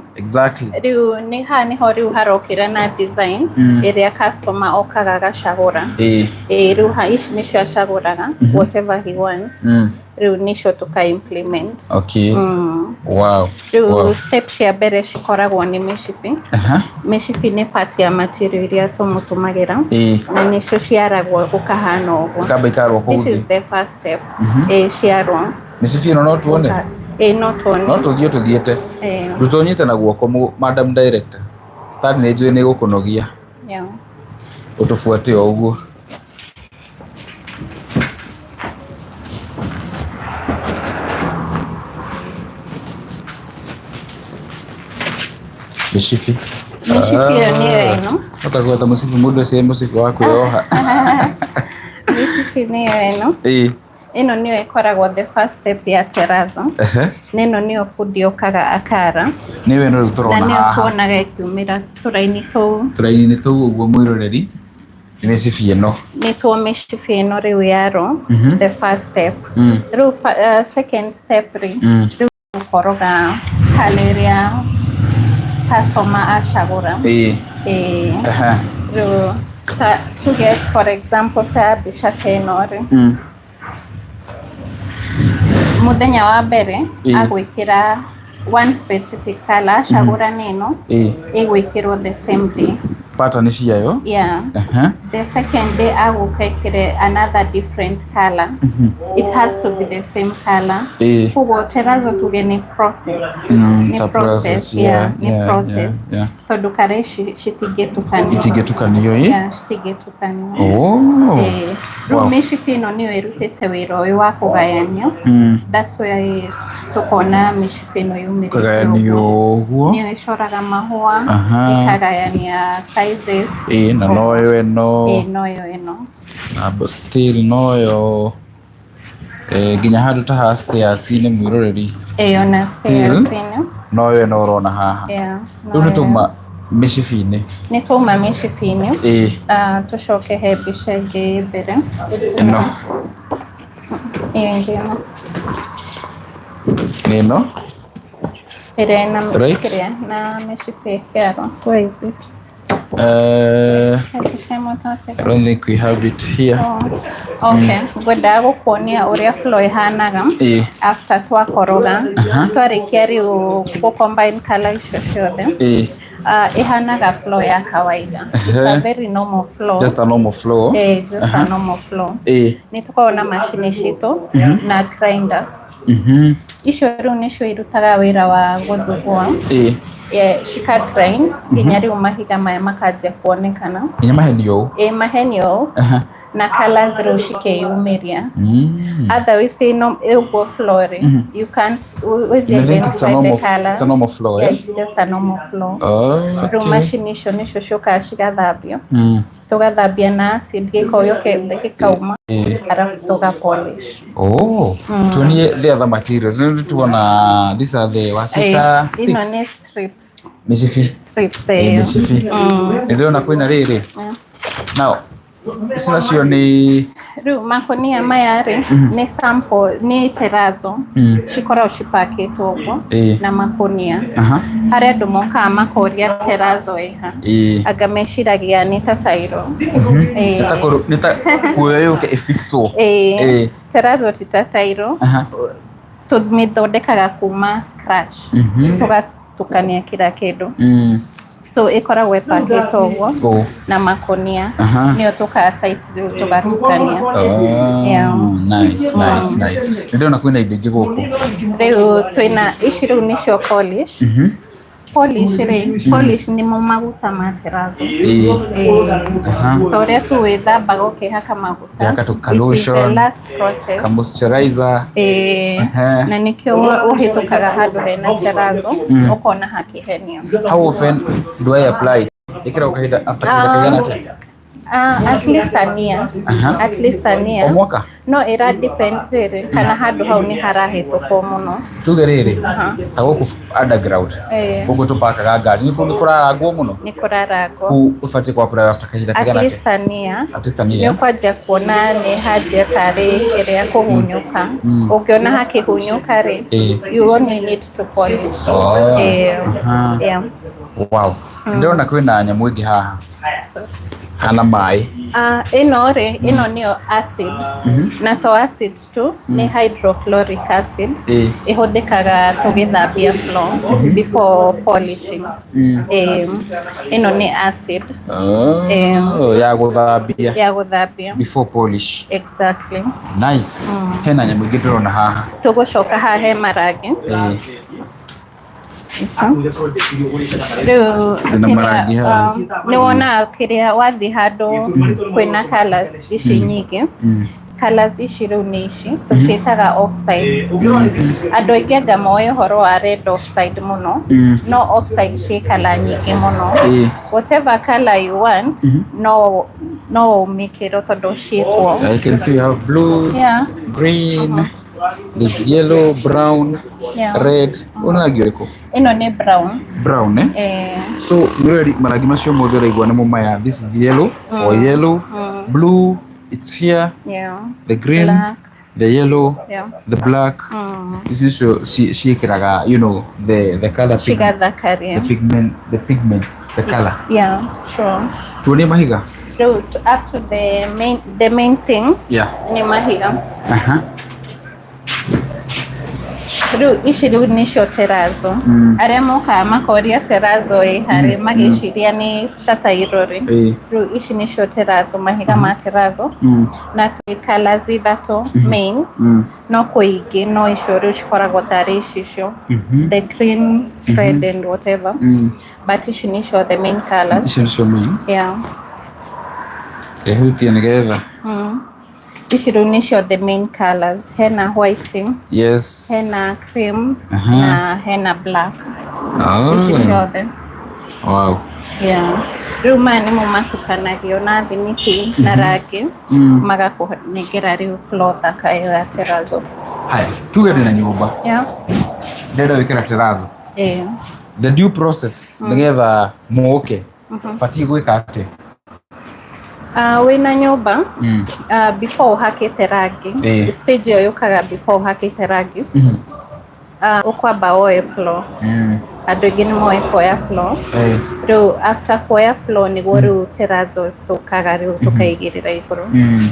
Speaker 3: Rĩu nĩ haha nĩho rĩu harokĩra na design ĩrĩa customer okaga agacagũra. Ĩĩ, rĩu ici nĩcio acagũraga, whatever he wants. Rĩu nĩcio tũka implement. Rĩu step cia mbere cikoragwo nĩ mĩcibi. Mĩcibi nĩ part ya material iria tũmũtũmagĩra na nĩcio ciaragwo gũkahana ũguo.
Speaker 1: Ikamba ikarwo kũu
Speaker 3: This is
Speaker 1: thĩ.
Speaker 3: the first step. Ĩĩ, ciarwo.
Speaker 1: Mĩcibi ĩno no tuone?
Speaker 3: Ĩĩ, no tuone.
Speaker 1: No tũthiĩ tũthiĩte. Ndũtonyete na guoko, madam director. Stand nĩ njũĩ nĩ gũkũnogia. Ũtũbuate o ũguo. Mĩcibi.
Speaker 3: Mĩcibi ĩyo nĩyo ĩno.
Speaker 1: Ũtagweta mũcibi, mũndũ ũcio mũcibi wa kwĩyoha.
Speaker 3: Mĩcibi nĩyo ĩno. Ĩno nĩyo ĩkoragwo the first step ya terrazzo. Na ĩno nĩyo bundi okaga akara.
Speaker 1: Nĩyo ĩno rĩu
Speaker 3: Na
Speaker 1: tũrona
Speaker 3: nĩyo
Speaker 1: haha.
Speaker 3: tuonaga ĩkiumĩra tũraini tũu.
Speaker 1: Tũraini-inĩ tũu ũguo, mwĩroreri. Nĩ mĩcibi ĩno.
Speaker 3: Nĩ tuo mĩcibi ĩno rĩu yaro, the first step. Rĩu second step rĩ, rĩu gũkoroga colour ĩrĩa customer acagũra. Ĩĩ. Rĩu ta tuge, for example, ta mbica ta ĩno rĩ, mũthenya wa mbere agwĩkĩra one specific color acagũra, nĩ ĩno ĩgwĩkĩrwo the same day.
Speaker 1: Pattern ciayo.
Speaker 3: Yeah. The second day agũka ĩkĩre another different color. It has to be the same color. Koguo terrazzo tuge nĩ process. Nĩ
Speaker 1: It's a process,
Speaker 3: yeah, nĩ process, tondũ kare ici citingĩtukanio.
Speaker 1: Itingĩtukanio, ĩ.
Speaker 3: Yeah, citingĩtukanio. Eh, rĩu mĩcibi ĩno nĩyo ĩrutĩte wĩra ũyũ wa kũgayanio. That's why tũkona mĩcibi ĩno yumĩrĩte
Speaker 1: Kũgayanio
Speaker 3: ũguo.
Speaker 1: ũguo.
Speaker 3: Nĩyo ĩcoraga mahũa, ĩkagayania sizes.
Speaker 1: Ĩ, na noyo ĩno.
Speaker 3: Ĩ, noyo ĩno.
Speaker 1: Na still noyo, eh, nginya handũ ta ha stairs-inĩ, mwĩroreri.
Speaker 3: Ĩyo na
Speaker 1: Still.
Speaker 3: stairs-inĩ.
Speaker 1: Noyo ĩno ũrona haha.
Speaker 3: Yeah,
Speaker 1: Rĩu nĩ
Speaker 3: noyo.
Speaker 1: twauma mĩcibi-inĩ.
Speaker 3: Nĩ twauma mĩcibi-inĩ. Tũcoke he mbica ĩngĩ mbere.
Speaker 1: Ĩno.
Speaker 3: Ĩyo ĩngĩ ĩno.
Speaker 1: Nĩ ĩno.
Speaker 3: Ĩrĩa ĩna kĩrĩa na mĩcibi ĩkĩarwo. Where is it?
Speaker 1: I don't think we have it here.
Speaker 3: Oh. Okay, ngwendaga gũkuonia ũrĩa floor ĩhanaga after twakoroga, twarĩkia rĩu gũ combine colour icio ciothe. Ĩhanaga floor ya kawaida. It's a very normal floor.
Speaker 1: Just a normal floor.
Speaker 3: Eh, just a normal floor. Nĩ tũkoragwo na macini citũ na grinder. Icio rĩu nĩcio irutaga wĩra wa gũthugua. Yeah, cika grind nginya rĩu mahiga maya makanjia kuonekana.
Speaker 1: Nginya mahenio ũũ.
Speaker 3: Ĩ, mahenio ũũ na colours rĩu cikĩyumĩria. Otherwise ĩno ũguo floor rĩ, you can't always
Speaker 1: You think it's a
Speaker 3: identify the
Speaker 1: normal,
Speaker 3: colour.
Speaker 1: it's a normal floor,
Speaker 3: Yeah,
Speaker 1: eh?
Speaker 3: it's just a normal floor.
Speaker 1: Oh,
Speaker 3: Rĩu macini icio nĩcio ciũkaga cigathambio, tũgathambia na acid, gĩko gĩoke gĩkauma, arabu tũga polish.
Speaker 1: Oh, tuonie the other materials. Nĩ tuona these are the wacita
Speaker 3: Eh, ĩno
Speaker 1: sticks.
Speaker 3: nĩ strips.
Speaker 1: Mĩcibi.
Speaker 3: Strips.
Speaker 1: Ĩ,
Speaker 3: ĩyo.
Speaker 1: mĩcibi. Nĩ ndĩrona kwĩna rĩrĩ. Now, ici nacio nĩ
Speaker 3: Rĩu makonia maya rĩ, nĩ sample, nĩ terrazzo cikoragwo cipakĩtwo ũguo na makonia. Harĩa andũ mokaga makoria terrazzo ĩha, anga meciragia nĩ ta tairo.
Speaker 1: Nĩ ta nĩ ta kuoya yũke ĩfixwo.
Speaker 3: Ĩĩ, terrazzo ti ta tairo. Tũmĩthondekaga kuma scratch, tũgatukania kila kĩndũ. So ĩkoragwo ĩpakĩtwo ũguo na makonia. Nĩyo tũkaga site rĩu tũgatukania.
Speaker 1: Oh,
Speaker 3: Yeah.
Speaker 1: nice, nice, nice. Nĩ ndĩrona kwĩna indo ingĩ gũkũ.
Speaker 3: Rĩu twĩna ici rĩu nĩcio polish. Polish rĩ, polish nĩmo maguta ma terrazzo. Ĩĩ. Ta ũrĩa tu wĩthambaga ũkĩhaka maguta.
Speaker 1: Ũkĩhaka tũ
Speaker 3: It is the
Speaker 1: lotion,
Speaker 3: last process.
Speaker 1: Ka moisturizer.
Speaker 3: Ĩĩ. Na nĩkĩo ũhĩtũkaga handũ hena terrazzo ũkona hakĩhenia.
Speaker 1: How often do I apply? Ĩkĩragwo kahinda after kahinda kaigana atĩa?
Speaker 3: At least a year. At least a
Speaker 1: O
Speaker 3: year.
Speaker 1: mwaka?
Speaker 3: No ĩra depend rĩrĩ kana handũ hau nĩ harahĩtũkwo mũno.
Speaker 1: Tuge rĩrĩ, ta gũkũ underground, gũkũ tũpakaga ngari, nĩ kũrarangwo mũno.
Speaker 3: Nĩ kũrarangwo.
Speaker 1: Kũu ũbatiĩ kũ apply after kahinda
Speaker 3: At
Speaker 1: kaigana atĩa?
Speaker 3: least a year.
Speaker 1: At least a
Speaker 3: Nĩ
Speaker 1: year.
Speaker 3: ũkwanjia kuona nĩ hanjia tarĩ kĩrĩa kũgunyũka. Ũngĩona hakĩgunyũka rĩ, you only need to polish.
Speaker 1: Oh.
Speaker 3: Yeah.
Speaker 1: Wow. Ndĩrona kwĩna nyamũ ĩngĩ haha.
Speaker 3: So,
Speaker 1: Hana maĩ.
Speaker 3: Ĩno rĩ, ĩno nĩyo acid, na to acid tu, nĩ hydrochloric acid. Ĩhũthĩkaga tũgĩthambia floor before polishing. Ĩno nĩ acid.
Speaker 1: Oh, ya gũthambia
Speaker 3: ya gũthambia.
Speaker 1: Before polish.
Speaker 3: Exactly.
Speaker 1: Nice. Hena nyamũ ĩngĩ ndĩrona haha.
Speaker 3: Tũgũcoka haha he marangi. Rĩu
Speaker 1: Ndĩna marangi haha.
Speaker 3: Nĩ wonaga kĩrĩa wathiĩ handũ kwĩna colours ici nyingĩ. Colours ici rĩu nĩ ici tũciĩtaga oxide. Andũ aingĩ anga moĩ ũhoro wa red oxide mũno, no oxide ciĩ colour nyingĩ mũno. Whatever colour you want, no ũmĩkĩrwo tondũ ciĩkuo.
Speaker 1: I can see you have blue, green. There's yellow, brown, red. Ũyũ nĩ rangi ũrĩkũ?
Speaker 3: Ĩno nĩ brown.
Speaker 1: Brown, eh?
Speaker 3: Eh.
Speaker 1: So mwĩroreri, marangi macio mothe ũraigua nĩmo maya. This is yellow for yellow, blue, it's here, the green,
Speaker 3: Black.
Speaker 1: The yellow, the black. Ici nicio ciĩkĩraga, the color pigment,
Speaker 3: Cigathakaria.
Speaker 1: the pigment, the pigment, the color.
Speaker 3: Yeah, sure.
Speaker 1: Tuonie mahiga.
Speaker 3: Rĩu up to the main thing nĩ mahiga. Rĩu ici rĩu nĩcio terrazzo. Arĩa mokaga makoria terrazzo ĩ harĩ, magĩciria nĩ ta tairo rĩ. Rĩu ici nĩcio terrazzo, mahiga ma terrazzo. Na twĩ colours ithatũ main. No kwĩ ingĩ, no icio rĩu cikoragwo tarĩ ici icio. The green, red and whatever. But ici nĩcio the main colours.
Speaker 1: Icio nĩcio main.
Speaker 3: Yeah.
Speaker 1: Rehutie nĩgetha.
Speaker 3: Ici rĩu nĩcio the main colours. Hena white, hena cream na hena black. Ici ciothe. Yeah. Rĩu maya nĩmo matukanagio na thimiti na rangi, magakũnengera rĩu floor thaka ĩyo ya terrazzo.
Speaker 1: Haya, tuge ndĩna nyũmba. Ndĩrenda gwĩkĩra terrazzo. The due process nĩgetha mũke, batiĩ gwĩka atĩa?
Speaker 3: Wĩna nyũmba, before ũhakĩte rangi, stage ĩyo yũkaga before ũhakĩte rangi, ũkwamba woe floor. Andũ aingĩ nĩ moĩ kuoya floor. Rĩu after kuoya floor nĩguo rĩu terrazzo tũkaga rĩu tũkaigĩrĩra igũrũ.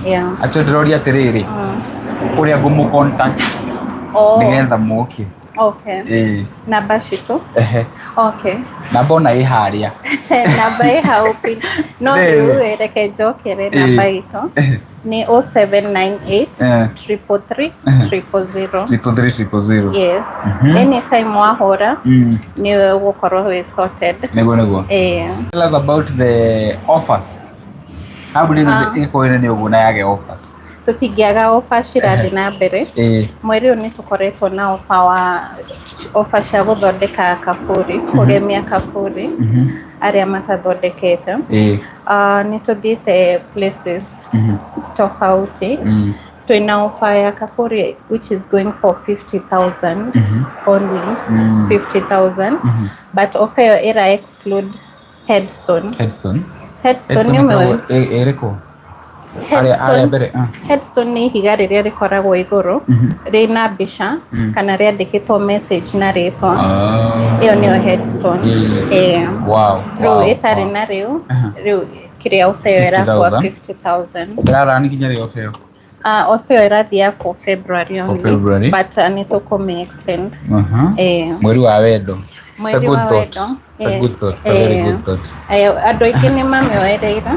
Speaker 3: Yeah.
Speaker 1: Actually ndĩroria atĩrĩrĩ, ũrĩa ngũmũ contact
Speaker 3: Oh,
Speaker 1: nĩgetha mũke.
Speaker 3: Okay. Namba citũ.
Speaker 1: Ehe.
Speaker 3: Okay.
Speaker 1: Namba ona ĩ harĩa.
Speaker 3: Namba ĩ hau no rĩu reke njokere namba itũ nĩ 0798 333 000.
Speaker 1: 333 000.
Speaker 3: Yes. Anytime wahũra nĩ ũgũkorwo wĩ sorted.
Speaker 1: Nĩguo nĩguo. Tell us about the offers. Kambuni ĩno ĩgĩkorwo nĩ ũguo na yage offers.
Speaker 3: Tũtingĩaga offer cirathiĩ na mbere. Mweri ũyũ nĩ tũkoretwo na offer wa offer cia gũthondeka kaburi, kũgemia kaburi arĩa matathondekete. Nĩ tũthiĩte places tofauti. Twĩna offer ya kaburi which is going for 50,000 only. 50,000, but offer ĩyo ĩra exclude headstone.
Speaker 1: Headstone.
Speaker 3: Headstone nĩ ũmĩũĩ?
Speaker 1: Ĩrĩkũ? Harĩa harĩa mbere.
Speaker 3: Headstone nĩ ihiga rĩrĩa rĩkoragwo igũrũ rĩna mbica kana rĩandĩkĩtwo message na rĩtwa. Ĩyo nĩyo headstone. Rĩu ĩtarĩ na rĩu rĩu kĩrĩa offer ĩyo ĩrakua
Speaker 1: 50,000.
Speaker 3: 50,000.
Speaker 1: Ĩrarani nginya rĩ offer ĩyo?
Speaker 3: Offer ĩyo ĩrathiĩ for February
Speaker 1: For
Speaker 3: only,
Speaker 1: February.
Speaker 3: but nĩ tũkũmĩ extend.
Speaker 1: Mweri wa wendo. It's a
Speaker 3: Mweri
Speaker 1: good
Speaker 3: wa
Speaker 1: thought.
Speaker 3: wendo.
Speaker 1: It's a good thought. It's a very good thought.
Speaker 3: Andũ aingĩ nĩ mamĩoereire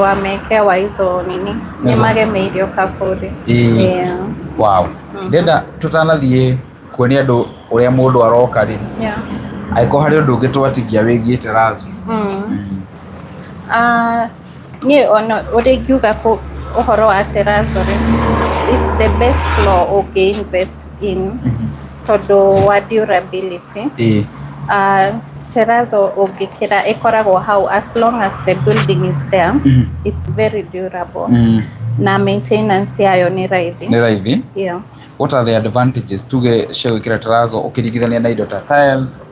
Speaker 3: wameke wa izo nini nĩ magemeirio kaburi.
Speaker 1: Wow. Ndĩrenda tũtanathiĩ kuonia andũ ũrĩa mũndũ aroka rĩ, angĩkorwo harĩ ũndũ ũngĩ twatigia wĩgiĩ terrazzo.
Speaker 3: Niĩ ona ũrĩa ingiuga ũhoro wa terrazzo rĩ, it's the best floor ũngĩ invest in tondũ wa durability. Terrazzo ũngĩkĩra ĩkoragwo hau as long as the building is there. It's very durable na maintenance yayo nĩ raithi.
Speaker 1: Nĩ raithi.
Speaker 3: Yeah.
Speaker 1: What are the advantages tuge cia gwĩkĩra terrazzo ũkĩringithania na indo ta tiles,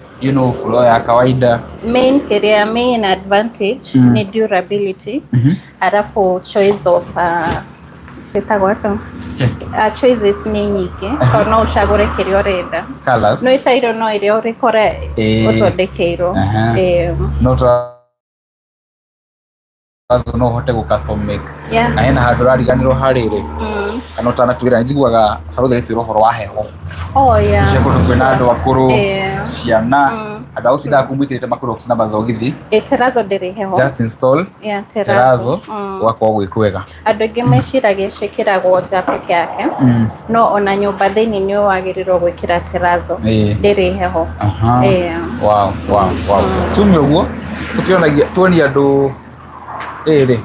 Speaker 1: floor ya kawaida?
Speaker 3: Main kĩrĩa main advantage nĩ durability, arafu choice of ciĩtagwo atĩa? Choices nĩ nyingĩ tondũ no ũcagũre kĩrĩa ũrenda.
Speaker 1: Colors.
Speaker 3: No ĩtairwo no ĩrĩa ũrĩkora ũthondekeirwo.
Speaker 1: No terrazzo no ũhote gũ custom make. Na hena handũ ũrariganĩrwo harĩrĩ, kana ũtanatwĩra, nĩ njiguaga barũthi agĩtwĩra ũhoro wa heho.
Speaker 3: Oh, yeah.
Speaker 1: Cia kũndũ kwĩna andũ akũrũ, ciana, andũ a gũtindaga kũu mwĩkĩrĩte macrocs na mathogithi.
Speaker 3: Terrazzo ndĩrĩ heho.
Speaker 1: Just install
Speaker 3: Yeah, terrazzo.
Speaker 1: terrazzo, gũgakorwo gwĩ kwega.
Speaker 3: Andũ aingĩ meciragia ciĩkĩragwo nja peke yake, no ona nyũmba thĩinĩ nĩ wagĩrĩirwo gwĩkĩra terrazzo. Ndĩrĩ heho.
Speaker 1: Wow. Tume ũguo tũkĩonagia tuonie andũ rĩrĩ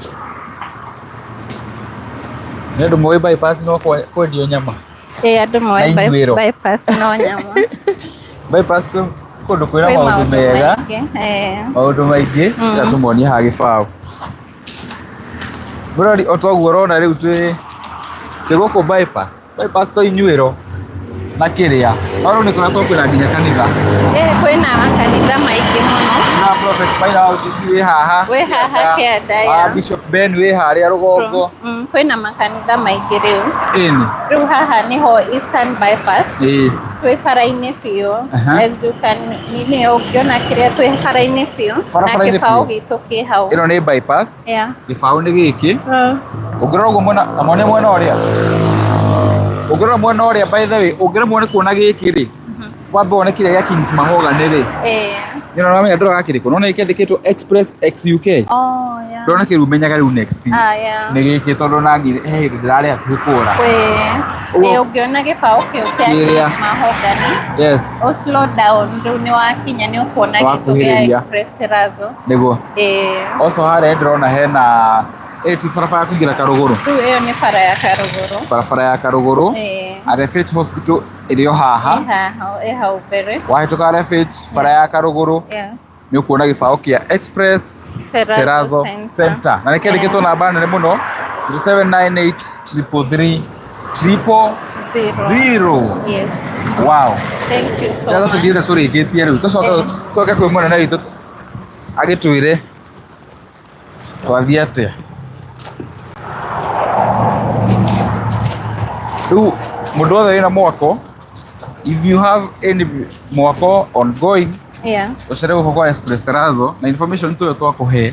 Speaker 1: nĩ andũ moĩ bypass no kwendio nyama.
Speaker 3: Andũ moĩ
Speaker 1: Na ithũĩro.
Speaker 3: Bypass no nyama.
Speaker 1: Bypass kwĩ kũndũ kwĩna
Speaker 3: Kwĩ
Speaker 1: maũndũ
Speaker 3: maũndũ
Speaker 1: mega,
Speaker 3: maingĩ.
Speaker 1: Maũndũ maingĩ. Ira tũmonie haha gĩbaũ. Mũrori, o toguo ũrona rĩu twĩ gũkũ bypass. Bypass to inyuĩro. Na kĩrĩa. No rĩu nĩ kũrĩa kwĩna nginya kanitha.
Speaker 3: Eh, kwĩna makanitha maingĩ mũno.
Speaker 1: Na Prophet Maina wa UTC wĩ haha.
Speaker 3: Wĩ haha kĩanda, ya.
Speaker 1: Bishop Ben wĩ harĩa rũgongo.
Speaker 3: Kwĩna makanitha maingĩ rĩu.
Speaker 1: Ĩni.
Speaker 3: Rĩu haha nĩho Eastern Bypass.
Speaker 1: Ĩĩ.
Speaker 3: Twĩ bara-inĩ biũ. As you can nini ũngĩona kĩrĩa twĩ bara-inĩ biũ. Na
Speaker 1: Barabara-inĩ
Speaker 3: kĩbaũ
Speaker 1: biũ.
Speaker 3: gitũ kĩ hau.
Speaker 1: Ĩno nĩ bypass.
Speaker 3: Yeah.
Speaker 1: Gĩbaũ nĩ gĩkĩ. Ũngĩrora ũguo mwena ta mwene mwena ũrĩa. Ũngĩrora mwena ũrĩa by the way, ũngĩremwo nĩ kuona gĩkĩ rĩ, wambe wone kĩrĩa gĩa Kings Mahogany rĩ. Nĩ ũramenya ndũraga kĩrĩkũ. Nona kĩandĩkĩtwo Express XUK.
Speaker 3: Oh, yeah.
Speaker 1: Ndona kĩu menyaga rĩu next.
Speaker 3: Ah, yeah.
Speaker 1: Nĩ gĩkĩ tondũ nangire he hĩndĩ ndĩrarĩ hakuhĩ kũra.
Speaker 3: Ĩ ũngĩona gĩbaũ kĩu kĩa
Speaker 1: Kĩrĩa.
Speaker 3: Kings Mahogany.
Speaker 1: Yes.
Speaker 3: O slow down rĩu nĩ wakinya nĩ ũkuona gĩtũ gĩa
Speaker 1: Wakuhĩrĩria.
Speaker 3: Express Terrazzo.
Speaker 1: Nĩguo.
Speaker 3: Ĩĩ.
Speaker 1: Also harĩa ndĩrona hena ĩĩ ti barabara ya kũingĩra Karũgũrũ.
Speaker 3: Rĩu ĩyo nĩ bara ya Karũgũrũ.
Speaker 1: Barabara ya Karũgũrũ.
Speaker 3: Ĩĩ.
Speaker 1: RFH Hospital ĩrĩ o haha.
Speaker 3: Ĩ haha, ĩ hau mbere.
Speaker 1: Wahĩtũka RFH bara ya Karũgũrũ
Speaker 3: Yeah.
Speaker 1: nĩ ũkuona gĩbaũ kĩa Express
Speaker 3: Terrazzo
Speaker 1: Terrazzo
Speaker 3: Center.
Speaker 1: Center. Na nĩ kĩandĩkĩtwo namba nene mũno 0798 333 000.
Speaker 3: Zero. Yes.
Speaker 1: Wow.
Speaker 3: Thank you so
Speaker 1: Rĩrĩa
Speaker 3: much.
Speaker 1: tũthiĩte tũrĩkĩtie rĩu tũcoke tũcoke kwĩ mũnene witũ agĩtwĩre twathiĩ atĩa. Rĩu mũndũ wothe wĩna mwako, if you have any mwako ongoing,
Speaker 3: Yeah.
Speaker 1: ũcere gũkũ kwa Express Terrazzo na information tũyo twakũhe,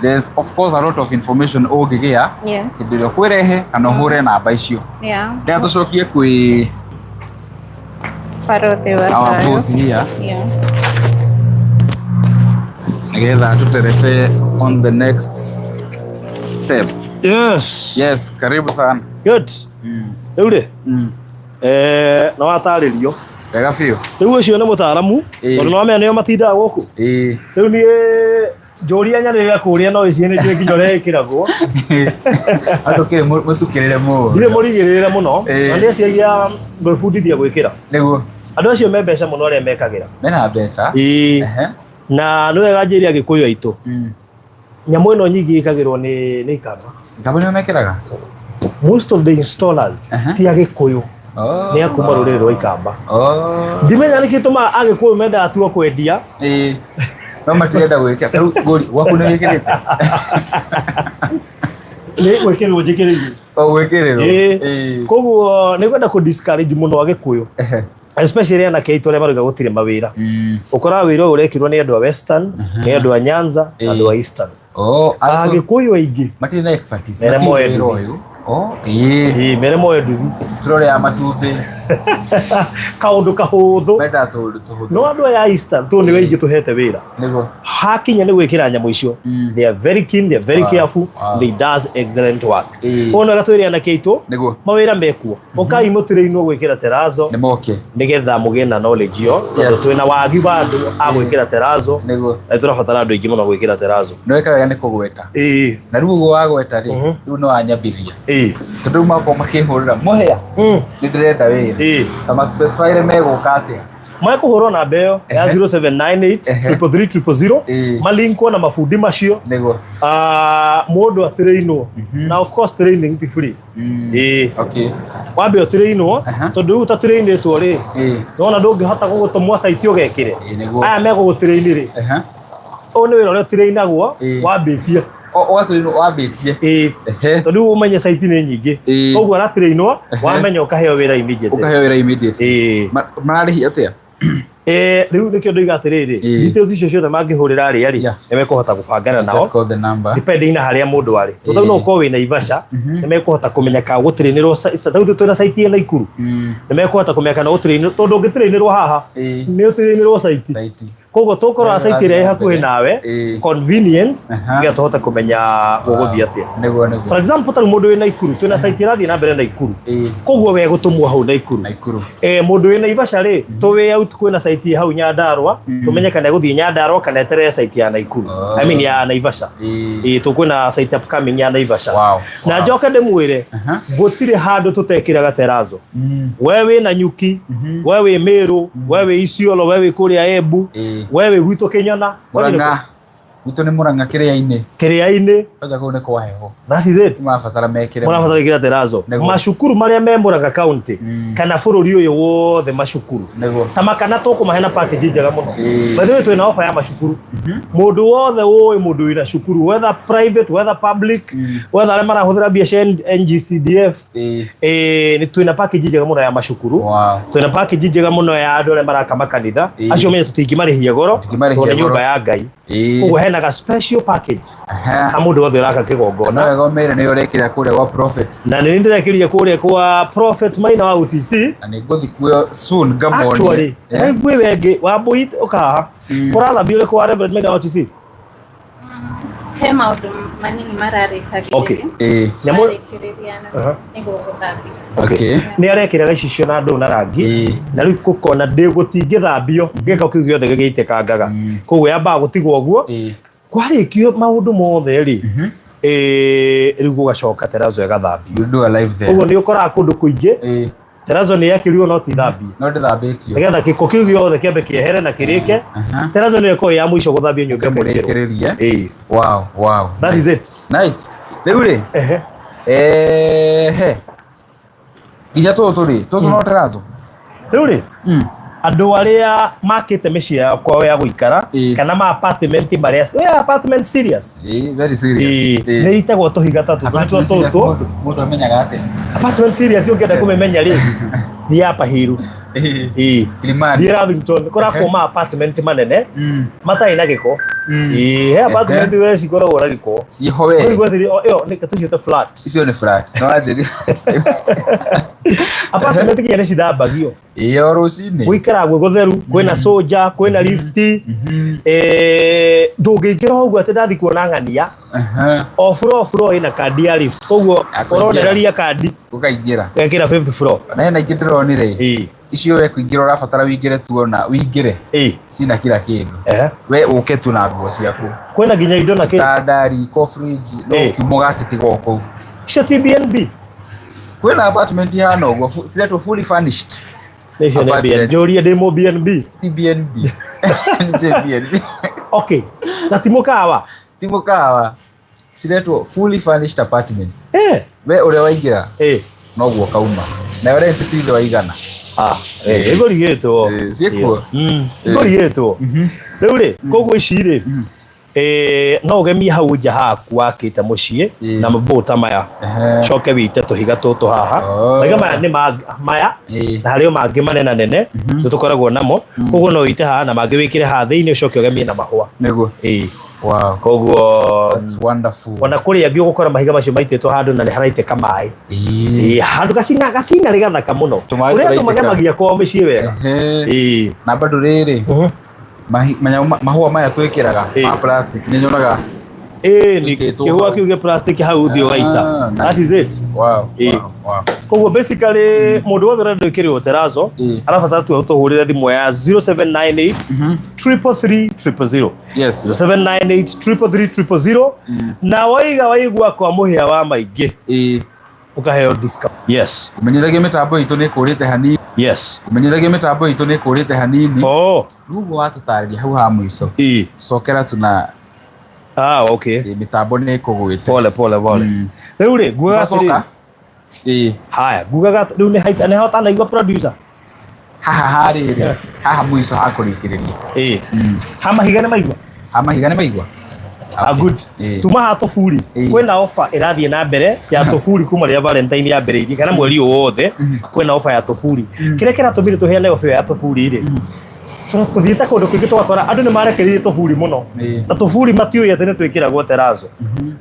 Speaker 1: there's of course a lot of information ũngĩgĩa
Speaker 3: Yes.
Speaker 1: hĩndĩ ĩrĩa ũkwĩrehe kana ũhũre namba icio.
Speaker 3: Yeah.
Speaker 1: Rĩrĩa tũcokie kwĩ
Speaker 3: Barũthi wa
Speaker 1: our
Speaker 3: thayũ.
Speaker 1: boss here
Speaker 3: Yeah.
Speaker 1: nĩgetha tũterebe on the next step.
Speaker 2: Yes.
Speaker 1: Yes, karibu sana.
Speaker 2: Good. Rĩu rĩ, nĩ watarĩrio.
Speaker 1: Wega biũ.
Speaker 2: Rĩu ũcio nĩ mũtaaramu,
Speaker 1: Ĩĩ.
Speaker 2: tondũ nĩwamenya nĩo matindaga gũkũ.
Speaker 1: Ĩĩ.
Speaker 2: Rĩu niĩ njũria nyanĩrĩra kũrĩa no ici nĩ njũĩ nginya ũrĩa ĩkĩragwo.
Speaker 1: Andũ kĩrĩ mũtukĩrĩre mũno.
Speaker 2: Ndirĩ mũrigĩrĩre mũno,
Speaker 1: Ĩĩ.
Speaker 2: na ndĩciria ngwĩbundithia gwĩkĩra.
Speaker 1: Nĩguo.
Speaker 2: Andũ acio me mbeca mũno arĩa mekagĩra.
Speaker 1: Mena mbeca.
Speaker 2: Ĩĩ.
Speaker 1: Ehe.
Speaker 2: Na nĩ wega njĩre Agĩkũyũ aitũ. Nyamũ ĩno nyingĩ ĩkagĩrwo nĩ ikamba.
Speaker 1: Ikamba nĩo mekĩraga?
Speaker 2: Most of the installers ti Agĩkũyũ.
Speaker 1: Oh.
Speaker 2: Nĩ a kuma rũrĩrĩ rwa ikamba.
Speaker 1: Oh.
Speaker 2: Ndimenya nĩkĩ tũmaga Agĩkũyũ mendaga tu o kwendia.
Speaker 1: Ĩĩ. No matirenda gwĩkĩra. Ta rĩu ngũri gwaku nĩ wĩkĩrĩte?
Speaker 2: Nĩ gwĩkĩrĩrwo njĩkĩrĩirwo.
Speaker 1: O gwĩkĩrĩrwo.
Speaker 2: Ĩĩ.
Speaker 1: Ĩĩ.
Speaker 2: Koguo nĩ ngwenda kũ discourage mũno Agĩkũyũ.
Speaker 1: Ehe.
Speaker 2: Especially anake aitũ arĩa marauga gũtirĩ mawĩra. Ũkoraga wĩra ũyũ ũrekĩrwo nĩ andũ a Western, nĩ andũ a Nyanza, na andũ a Eastern.
Speaker 1: Oh,
Speaker 2: Agĩkũyũ aingĩ
Speaker 1: matirĩ na expertise.
Speaker 2: Mere
Speaker 1: Matirĩ
Speaker 2: moe
Speaker 1: wĩra
Speaker 2: nduthi.
Speaker 1: ũyũ. Oh, ĩĩ.
Speaker 2: Ĩĩ, mere moe nduthi.
Speaker 1: Turore ya matumbĩ.
Speaker 2: Kaũndũ kahũthũ.
Speaker 1: Mendaga tũũndũ tũhũthũ.
Speaker 2: No andũ aya a Eastern tondũ nĩo aingĩ tũhete wĩra.
Speaker 1: Nĩguo.
Speaker 2: Hakinya nĩ gwĩkĩra nyamũ icio. They are very keen, they are very careful, they does excellent work. Koguo nĩ wega twĩre anake aitũ
Speaker 1: Nĩguo.
Speaker 2: mawĩra mekuo. Ũkai mũtĩrĩinwo gwĩkĩra terrazzo.
Speaker 1: Nĩ moke.
Speaker 2: Nĩgetha mũgĩe na knowledge ĩyo tondũ twĩna wagi wa andũ a gwĩkĩra terrazzo.
Speaker 1: Nĩguo.
Speaker 2: Na tũrabatara andũ aingĩ mũno gwĩkĩra terrazzo.
Speaker 1: Nĩ weka wega nĩ kũgweta.
Speaker 2: Ĩĩ.
Speaker 1: Na rĩu ũguo wagweta rĩ, rĩu no wanyambithia.
Speaker 2: Ĩĩ.
Speaker 1: Tondũ rĩu makorwo makĩhũrĩra mũhĩa. Nĩ ndĩrenda wĩra.
Speaker 2: Ĩĩ.
Speaker 1: Ta ma specify megũka atĩa?
Speaker 2: Mekũhũrwo namba ĩyo ya 0798 333 000 malinkwo na mabundi macio.
Speaker 1: Nĩguo.
Speaker 2: Mũndũ atĩrĩinwo. Na of course training ti free. Ĩĩ.
Speaker 1: Okay.
Speaker 2: Wambe ũtĩrĩinwo tondũ rĩu ũtatĩrĩinĩtwo rĩ, nĩwona ndũngĩhota gũgũtũmwo site ũgekĩre.
Speaker 1: Nĩguo.
Speaker 2: Aya megũgũtĩrĩini rĩ, ũyũ nĩ wĩra ũrĩa ũtĩrĩinagwo wambĩtie.
Speaker 1: Ũgatĩrĩinwo wambĩtie.
Speaker 2: Ĩĩ. Tondũ rĩu ũmenye site nĩ nyingĩ. Koguo aratĩrĩinwo wamenya ũkaheo wĩra immediately.
Speaker 1: Ũkaheo wĩra immediately.
Speaker 2: Ĩĩ.
Speaker 1: Mararĩhia atĩa?
Speaker 2: Rĩu nĩkĩo ndoiga atĩrĩrĩ, details icio ciothe mangĩhũrĩra arĩa rĩ, nĩ mekũhota gũbangana nao.
Speaker 1: Just call the number.
Speaker 2: Depending na harĩa mũndũ arĩ. Tondũ no ũkorwo wĩ Naivasha, nĩ mekũhota kũmenya kana gũtĩrĩinĩrwo ta rĩu twĩna site ya Naikuru. Nĩ mekũhota kũmenya kana gũtĩrĩinĩrwo tondũ ũngĩtĩrĩinĩrwo haha, nĩ ũtĩrĩinĩrwo site. Koguo tũkũrora site ĩrĩa ĩ hakuhĩ nawe, convenience, nĩgetha tũhote kũmenya gũgũthiĩ atĩa.
Speaker 1: Nĩguo, nĩguo.
Speaker 2: For example, ta rĩu mũndũ wĩ Naikuru, twĩna site ĩrathiĩ na mbere Naikuru. Koguo we gũtũmwo hau Naikuru.
Speaker 1: Naikuru.
Speaker 2: Mũndũ wĩ Naivasha rĩ, tũwĩ out kwĩna site ĩ hau Nyandarua, tũmenye kana egũthiĩ Nyandarua kana eterere site ya Naikuru. I mean ya Naivasha. Ĩĩ, tũkwĩna site upcoming ya Naivasha. Na njoke ndĩmwĩre, gũtirĩ handũ tũtekĩraga terrazzo. We wĩ Nanyuki, we wĩ Meru, we wĩ Isiolo, we wĩ kũrĩa Embu, we wĩ gwitũ Kĩnyona.
Speaker 1: Murang'a. Gwitũ nĩ Murang'a kĩrĩa-inĩ.
Speaker 2: Kĩrĩa-inĩ.
Speaker 1: Kwanza kũu nĩ kwa heho.
Speaker 2: That is it.
Speaker 1: Marabatara mekĩre.
Speaker 2: Marabatara gwĩkĩra terrazzo.
Speaker 1: Nĩguo.
Speaker 2: Macukuru marĩa me Murang'a county kana bũrũri ũyũ wothe macukuru.
Speaker 1: Nĩguo.
Speaker 2: Ta makana tũkũmahe na package njega mũno.
Speaker 1: Ĩĩ.
Speaker 2: By the way twĩna offer ya macukuru. Mũndũ wothe ũĩ mũndũ wĩna cukuru whether private whether public whether arĩa marahũthĩra mbia cia NGCDF
Speaker 1: Ĩĩ.
Speaker 2: nĩ twĩna package njega mũno ya macukuru.
Speaker 1: Wow.
Speaker 2: Twĩna package njega mũno ya andũ arĩa maraka makanitha.
Speaker 1: Ĩĩ.
Speaker 2: Acio menye tũtingĩmarĩhia goro
Speaker 1: Tũtingĩmarĩhia
Speaker 2: tondũ nĩ
Speaker 1: goro.
Speaker 2: nyũmba ya Ngai.
Speaker 1: Ĩĩ.
Speaker 2: Koguo hena ga special package
Speaker 1: Aha.
Speaker 2: ha mũndũ wothe ũraka
Speaker 1: No
Speaker 2: kĩgongona.
Speaker 1: wega ũmere nĩ ũrekĩra kũrĩa gwa Prophet.
Speaker 2: Na nĩ ndĩrekĩrire kũrĩa kwa Prophet Maina wa UTC.
Speaker 1: Na nĩ ngũthiĩ kuo soon ngamonie.
Speaker 2: Actually,
Speaker 1: Eh.
Speaker 2: live ĩyo ĩngĩ Wambui ũkahaha kũrathambio ũrĩ kwa Reverend Maina wa UTC.
Speaker 3: He maũndũ manini mararĩkagĩrĩria.
Speaker 2: Okay.
Speaker 1: Ĩĩ.
Speaker 2: Nyamũ
Speaker 3: Marĩkĩrĩria na
Speaker 2: Aha.
Speaker 3: nĩguo gũthambia.
Speaker 1: Okay.
Speaker 2: Nĩ arekĩra gĩcicio na ndũ na rangi
Speaker 1: Ĩĩ.
Speaker 2: na rĩu gũkona ndĩ gũtingĩthambio gĩko kĩu gĩothe gĩgĩitĩkangaga koguo yambaga gũtigwo ũguo
Speaker 1: Ĩĩ.
Speaker 2: kwarĩkio maũndũ mothe rĩ rĩu gũgacoka terrazzo ĩgathambio
Speaker 1: You do a live there.
Speaker 2: ũguo nĩ ũkoraga kũndũ kũingĩ
Speaker 1: Ĩĩ.
Speaker 2: terrazzo nĩ yakĩrirwo no ti thambie
Speaker 1: No ndĩthambĩtio.
Speaker 2: nĩgetha gĩko kĩu gĩothe kĩambe kĩehere na kĩrĩke
Speaker 1: Aha.
Speaker 2: terrazzo nĩyo ĩkoragwo ya mũico gũthambio nyũmba ĩkaingĩrwo
Speaker 1: Mũrĩkĩrĩrie.
Speaker 2: ĩĩ
Speaker 1: Wow, wow.
Speaker 2: that is it
Speaker 1: Nice. Rĩu rĩ,
Speaker 2: ehe
Speaker 1: ehe. Nginya tũtũ rĩ, tũtũ no terrazzo.
Speaker 2: Rĩu rĩ andũ arĩa makĩte mĩciĩ yao kwao ya gũikara
Speaker 1: Ĩĩ.
Speaker 2: kana ma apartment marĩa we apartment serious
Speaker 1: Ĩĩ, very serious.
Speaker 2: Ĩĩ,
Speaker 1: Ĩĩ.
Speaker 2: nĩ itagwo tũhiga ta tũtũ
Speaker 1: Apartment
Speaker 2: nĩtuo
Speaker 1: serious
Speaker 2: tũtũ
Speaker 1: mũndũ amenyaga atĩa?
Speaker 2: Apartment serious ũngĩenda kũmĩmenya rĩ thiĩ Upper Hill.
Speaker 1: Ĩĩ.
Speaker 2: Ĩĩ.
Speaker 1: Kilimani.
Speaker 2: Thiĩ Lavington kũrakwo ma apartment manene matarĩ na gĩko. Ĩĩ, he apartment we cikoragwo na gĩko.
Speaker 1: Ciĩho we.
Speaker 2: Ũigua atĩrĩ, o, ĩyo nĩ tũciĩte flat.
Speaker 1: Icio nĩ flat. No wanjĩrire.
Speaker 2: Apartment nginya nĩ cithambagio.
Speaker 1: Ĩĩ, o rũcinĩ.
Speaker 2: Gũikaraga gwĩ gũtheru, kwĩna soja, kwĩna lift. Ndũngĩingĩra ũguo atĩ ndathi kuona ng'ania.
Speaker 1: Aha.
Speaker 2: O floor floor ĩna kandi ya lift. Koguo
Speaker 1: Ya kũingĩra.
Speaker 2: ũronereria kandi
Speaker 1: Ũkaingĩra.
Speaker 2: ũgekĩra fifth floor.
Speaker 1: Na hena ingĩ ndĩronire.
Speaker 2: Ĩĩ.
Speaker 1: Icio we kũingĩra ũrabatara wĩingĩre tuona, wĩingĩre.
Speaker 2: Ĩĩ.
Speaker 1: Cina kila kĩndũ.
Speaker 2: Ehe.
Speaker 1: We ũke tu na nguo ciaku.
Speaker 2: Kwĩna nginya indo na kĩ.
Speaker 1: Tanda, riko, fridge, no
Speaker 2: Ĩĩ.
Speaker 1: kiuma ũgacitiga o kũu.
Speaker 2: Icio ti BNB.
Speaker 1: Kwĩna apartment ihana ũguo, ciretwo fully furnished.
Speaker 2: Nĩ icio nĩ
Speaker 1: Apartment.
Speaker 2: BNB. Njũrie ndĩ mũ BNB.
Speaker 1: Ti BNB. Nĩ JBNB.
Speaker 2: Okay. Na ti mũkawa.
Speaker 1: Ti mũkawa. Ciretwo fully furnished apartments.
Speaker 2: Eh.
Speaker 1: We ũrĩa waingĩra
Speaker 2: Eh.
Speaker 1: noguo kauma. Nayo rent ti thĩ wa igana.
Speaker 2: Ah, eh, ĩgũrigĩtwo.
Speaker 1: Ĩĩ, ciĩkuo.
Speaker 2: Ĩgũrigĩtwo. Rĩu rĩ, koguo ici rĩ, no ũgemie hau nja haku wakĩte mũciĩ
Speaker 1: Ĩĩ.
Speaker 2: na mabũũ ta maya.
Speaker 1: Ehe.
Speaker 2: Coke wĩite tũhiga tũtũ haha.
Speaker 1: Oh.
Speaker 2: Mahiga maya nĩ maya
Speaker 1: Ĩĩ.
Speaker 2: na harĩ o mangĩ manenanene nĩ tũkoragwo namo. Koguo no wĩite haha na mangĩ wĩkĩre haha thĩinĩ ũcoke ũgemie na mahũa.
Speaker 1: Nĩguo.
Speaker 2: Ĩĩ.
Speaker 1: Wow.
Speaker 2: Koguo
Speaker 1: That's wonderful.
Speaker 2: ona kũrĩ angĩ ũgũkora mahiga macio maitĩtwo handũ na nĩ haraitĩka maĩ.
Speaker 1: Ĩĩ.
Speaker 2: Ĩĩ, handũ gacina gacina rĩ gathaka mũno.
Speaker 1: Tũmaĩ
Speaker 2: Ũrĩa andũ
Speaker 1: tũraitĩka.
Speaker 2: magemagia kwao mĩciĩ wega.
Speaker 1: Ehe.
Speaker 2: Ĩĩ.
Speaker 1: Na bado rĩrĩ, mahũa maya twĩkĩraga
Speaker 2: Ĩĩ.
Speaker 1: ma plastic nĩ nyonaga.
Speaker 2: Ĩĩ, nĩ
Speaker 1: Ĩkĩrĩtwo
Speaker 2: kĩhũa
Speaker 1: hau.
Speaker 2: kĩu gĩa plastic hau ũthiĩ ũgaita.
Speaker 1: Ah, nice.
Speaker 2: That is it.
Speaker 1: Wow.
Speaker 2: Ĩĩ.
Speaker 1: Wow. Wow.
Speaker 2: Koguo basically mũndũ wothe ũrenda gwĩkĩrĩrwo terrazzo
Speaker 1: Ĩĩ.
Speaker 2: arabatara tu ũtũhũrĩre thimũ ya 0798 333 000.
Speaker 1: Yes.
Speaker 2: 0798 333 000 na waiga waigua kwa mũhĩa wa maingĩ
Speaker 1: Ĩĩ.
Speaker 2: ũkaheo discount. Yes.
Speaker 1: Ũmenyithagia mĩtambo itũ nĩ ĩkũrĩte hanini.
Speaker 2: Yes.
Speaker 1: Ũmenyithagia mĩtambo itũ nĩ ĩkũrĩte hanini.
Speaker 2: Oh.
Speaker 1: Rĩu ũguo watũtarĩria hau ha mũico.
Speaker 2: Ĩĩ.
Speaker 1: Cokera tu na
Speaker 2: Ah, okay.
Speaker 1: mĩtambo nĩ ĩkũgwĩte.
Speaker 2: Pole pole pole. Rĩu rĩ ngugaga atĩrĩrĩ.
Speaker 1: Twacoka. Ĩĩ.
Speaker 2: Haya, ngugaga rĩu nĩ haita nĩ hotanaigua producer.
Speaker 1: Haha harĩrĩ. Haha mũico ha kũrĩkĩrĩria.
Speaker 2: Ĩĩ. Ha mahiga nĩ maigua.
Speaker 1: Ha mahiga nĩ maigua?
Speaker 2: Ah, good.
Speaker 1: Ĩĩ.
Speaker 2: Tuma ha tũburi.
Speaker 1: Ĩĩ.
Speaker 2: Kwĩna offer ĩrathiĩ na mbere ya tũburi kuma rĩrĩa Valentine yambĩrĩirie kana mweri ũyũ wothe kwĩna offer ya tũburi. Kĩrĩa kĩratũmire tũheane offer ĩyo ya tũburi rĩ, tũthiĩte kũndũ kũingĩ tũgakora andũ nĩ marekereirie tũburi mũno.
Speaker 1: Ĩĩ.
Speaker 2: Na tũburi matiũĩ atĩ nĩ twĩkĩragwo terrazzo.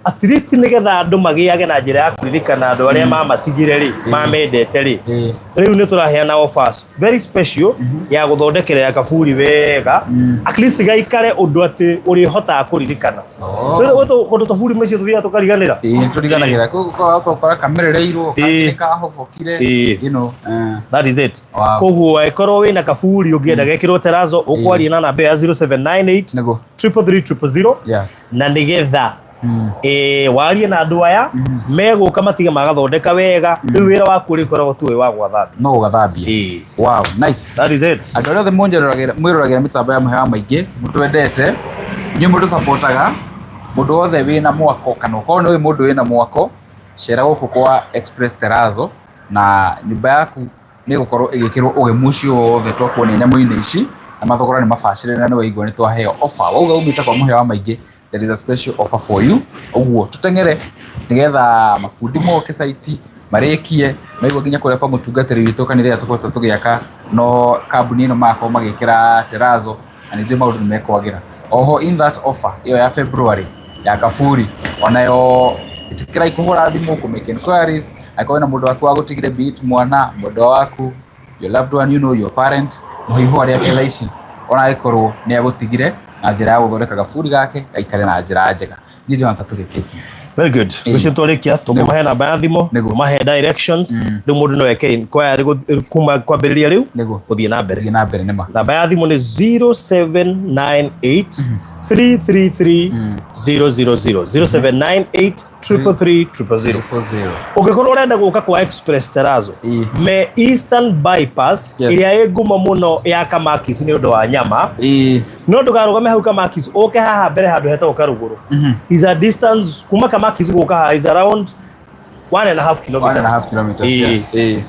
Speaker 2: At least nĩgetha andũ magĩage na njĩra ya kũririkana andũ arĩa mamatigire rĩ, mamendete rĩ.
Speaker 1: Ĩĩ.
Speaker 2: Rĩu nĩ tũraheana offers very special ya gũthondekerera kaburi wega at least gaikare ũndũ atĩ ũrĩhotaga kũririkana.
Speaker 1: Oh.
Speaker 2: Kũndũ tũburi mũciĩ tũthiaga tũkariganĩra.
Speaker 1: Ĩĩ, tũriganagĩra. Koguo ũgakora kamerereirwo,
Speaker 2: Ĩĩ.
Speaker 1: kangĩ kahobokire,
Speaker 2: Ĩĩ.
Speaker 1: you know,
Speaker 2: That is it.
Speaker 1: Wow.
Speaker 2: Koguo angĩkorwo wĩna kaburi ũngĩenda gekĩrwo terrazzo ũkwaria na namba ya 0798
Speaker 1: Nĩguo.
Speaker 2: 333 000
Speaker 1: Yes.
Speaker 2: na nĩgetha warie na andũ aya megũka matige magathondeka wega rĩu wĩra waku ũrĩkoragwo tu wĩ wa gwathambia.
Speaker 1: No gũgathambia.
Speaker 2: Ĩĩ.
Speaker 1: Wow, nice.
Speaker 2: That is it.
Speaker 1: Andũ arĩa othe mwĩroragĩra mĩtambo ya mũhĩa wa maingĩ mũtwendete Inyuĩ mũndũ supportaga mũndũ wothe wĩna mwako kana ũkorwo nĩ ũĩ mũndũ wĩna mwako, cera gũkũ kwa Express Terrazzo na nyũmba yaku nĩ ĩgũkorwo ĩgĩkĩrwo ũgemu ũcio wothe twakuonia nyamũ-inĩ ici, na mathogora nĩ mabacĩrĩre na nĩ waigua nĩ twaheo offer. Wauga umĩte kwa mũhĩa wa maingĩ, there is a special offer for you. Ũguo tũteng'ere nĩgetha mabundi moke site marĩkie, naigua nginya kũrĩa kwa mũtungatĩri witũ kanitha ĩrĩa tũkoretwo tũgĩaka, no kambuni ĩno magakorwo magĩkĩra terrazzo na nĩ njũĩ maũndũ nĩ mekwagĩra. Oho in that offer ĩyo ya February ya Kaburi onayo ĩtĩkĩrai kũhũra thimũ kũ make inquiries, angĩkorwo wĩna mũndũ waku wagũtigire, be it mwana, mwendwa waku, your loved one, you know, your parent, mũhe ihũa rĩake thaa ici ona angĩkorwo nĩ agũtigire na njĩra ya gũthondeka gaburi gake gaikare na njĩra njega. Niĩ ndĩrona ta tũrĩkĩtie.
Speaker 2: Very good. Rũciũ twarĩkia tũmũmahe namba ya thimũ, tũmahe directions, rĩu mũndũ no eke inquiry kuma kwambĩrĩria rĩu gũthiĩ na mbere.
Speaker 1: Gũthiĩ na mbere nĩma.
Speaker 2: Namba ya thimũ nĩ 0798 333 000, 0798 333 000.
Speaker 1: 0.
Speaker 2: Ũngĩkorwo ũrenda gũka kwa Express Terrazzo, me Eastern Bypass, ĩrĩa ĩ ngumo mũno ya Kamakis nĩ ũndũ wa nyama, no ndũkarũgame hau Kamakis, ũke haha mbere handũ hetagwo Karugũrũ. Is a distance kuma Kamakis gũka haha is around 1.5 kilometers.
Speaker 1: 1.5 kilometers.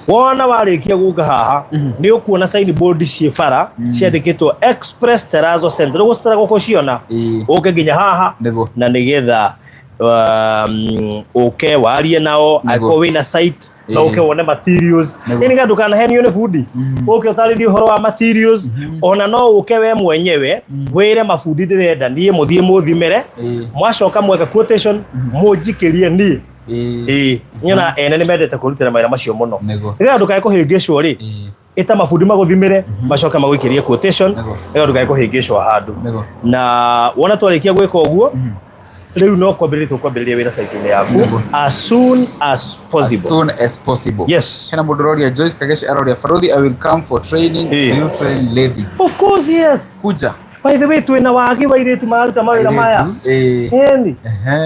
Speaker 2: Wona warĩkia gũka haha nĩ ũkuona signboard ciĩ bara ciandĩkĩtwo Express Terrazzo Center, ũgũcitara gũkũciona, ũke nginya haha na nĩgetha ũke warie nao, angĩkorwo wĩna site no ũke wone materials, nĩ nĩgetha ndũkanahenio nĩ bundi, ũke ũtarĩrie ũhoro wa materials, ona no ũke we mwenyewe wĩre mabundi ndĩrenda niĩ mũthiĩ mũthimĩre, mwacoka mweka quotation mũnjikĩrie niĩ. Ĩĩ, nyona ene nĩ mendete kwĩrutĩra mawĩra macio mũno, nĩgetha ndũkae kũhĩngĩcwo rĩ, ĩta mabundi magũthimĩre, macoke magũikĩrie quotation, nĩgetha ndũkae kũhĩngĩcwo handũ. Na wona twarĩkia gwĩka ũguo, rĩu no kwambĩrĩria tũkwambĩrĩria wĩra site-inĩ yaku as soon as possible.
Speaker 1: As soon as possible.
Speaker 2: Yes.
Speaker 1: Hena mũndũ ũroria, Joyce Kageshi aroria, "Baruthi, I will come for training. Do you train ladies?"
Speaker 2: Of course, yes.
Speaker 1: Kuja.
Speaker 2: By the way, twĩna wagi wa airĩtu mararuta mawĩra maya. Ĩni.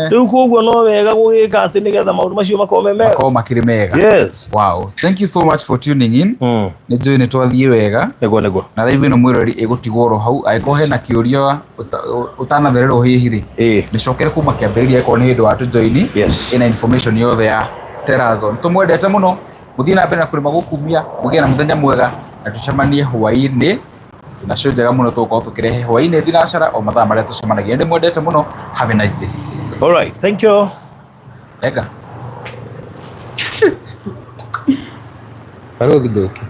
Speaker 2: Rĩu koguo no wega gũgĩka atĩ nĩgetha maũndũ macio makorwo me mega.
Speaker 1: Makorwo makĩrĩ mega.
Speaker 2: Yes.
Speaker 1: Wow. Thank you so much for tuning in. Nĩ njũĩ nĩ twathiĩ wega.
Speaker 2: Nĩguo nĩguo.
Speaker 1: Na live ĩno mwĩroreri ĩgũtigwo oro hau, angĩkorwo hena kĩũria ũtanathererwo hihi rĩ, mĩcokere kuma kĩambĩrĩria angĩkorwo nĩ hĩndĩ watũjoini. Ĩna information yothe ya Terrazzo. Nĩ tũmwendete mũno, mũthiĩ na mbere na kũrĩma gũkumia, mũgĩe na mũthenya mwega na tũcemanie hwaĩ-inĩ. Twĩna show njega mũno tũgũkorwo tũkĩrehe hwaĩ-inĩ thinacara o mathaa marĩa tũcemanagia. Nĩ mwendete mũno. Have a nice day.
Speaker 2: All right, thank you.
Speaker 1: Ega. Baruthi ndũke.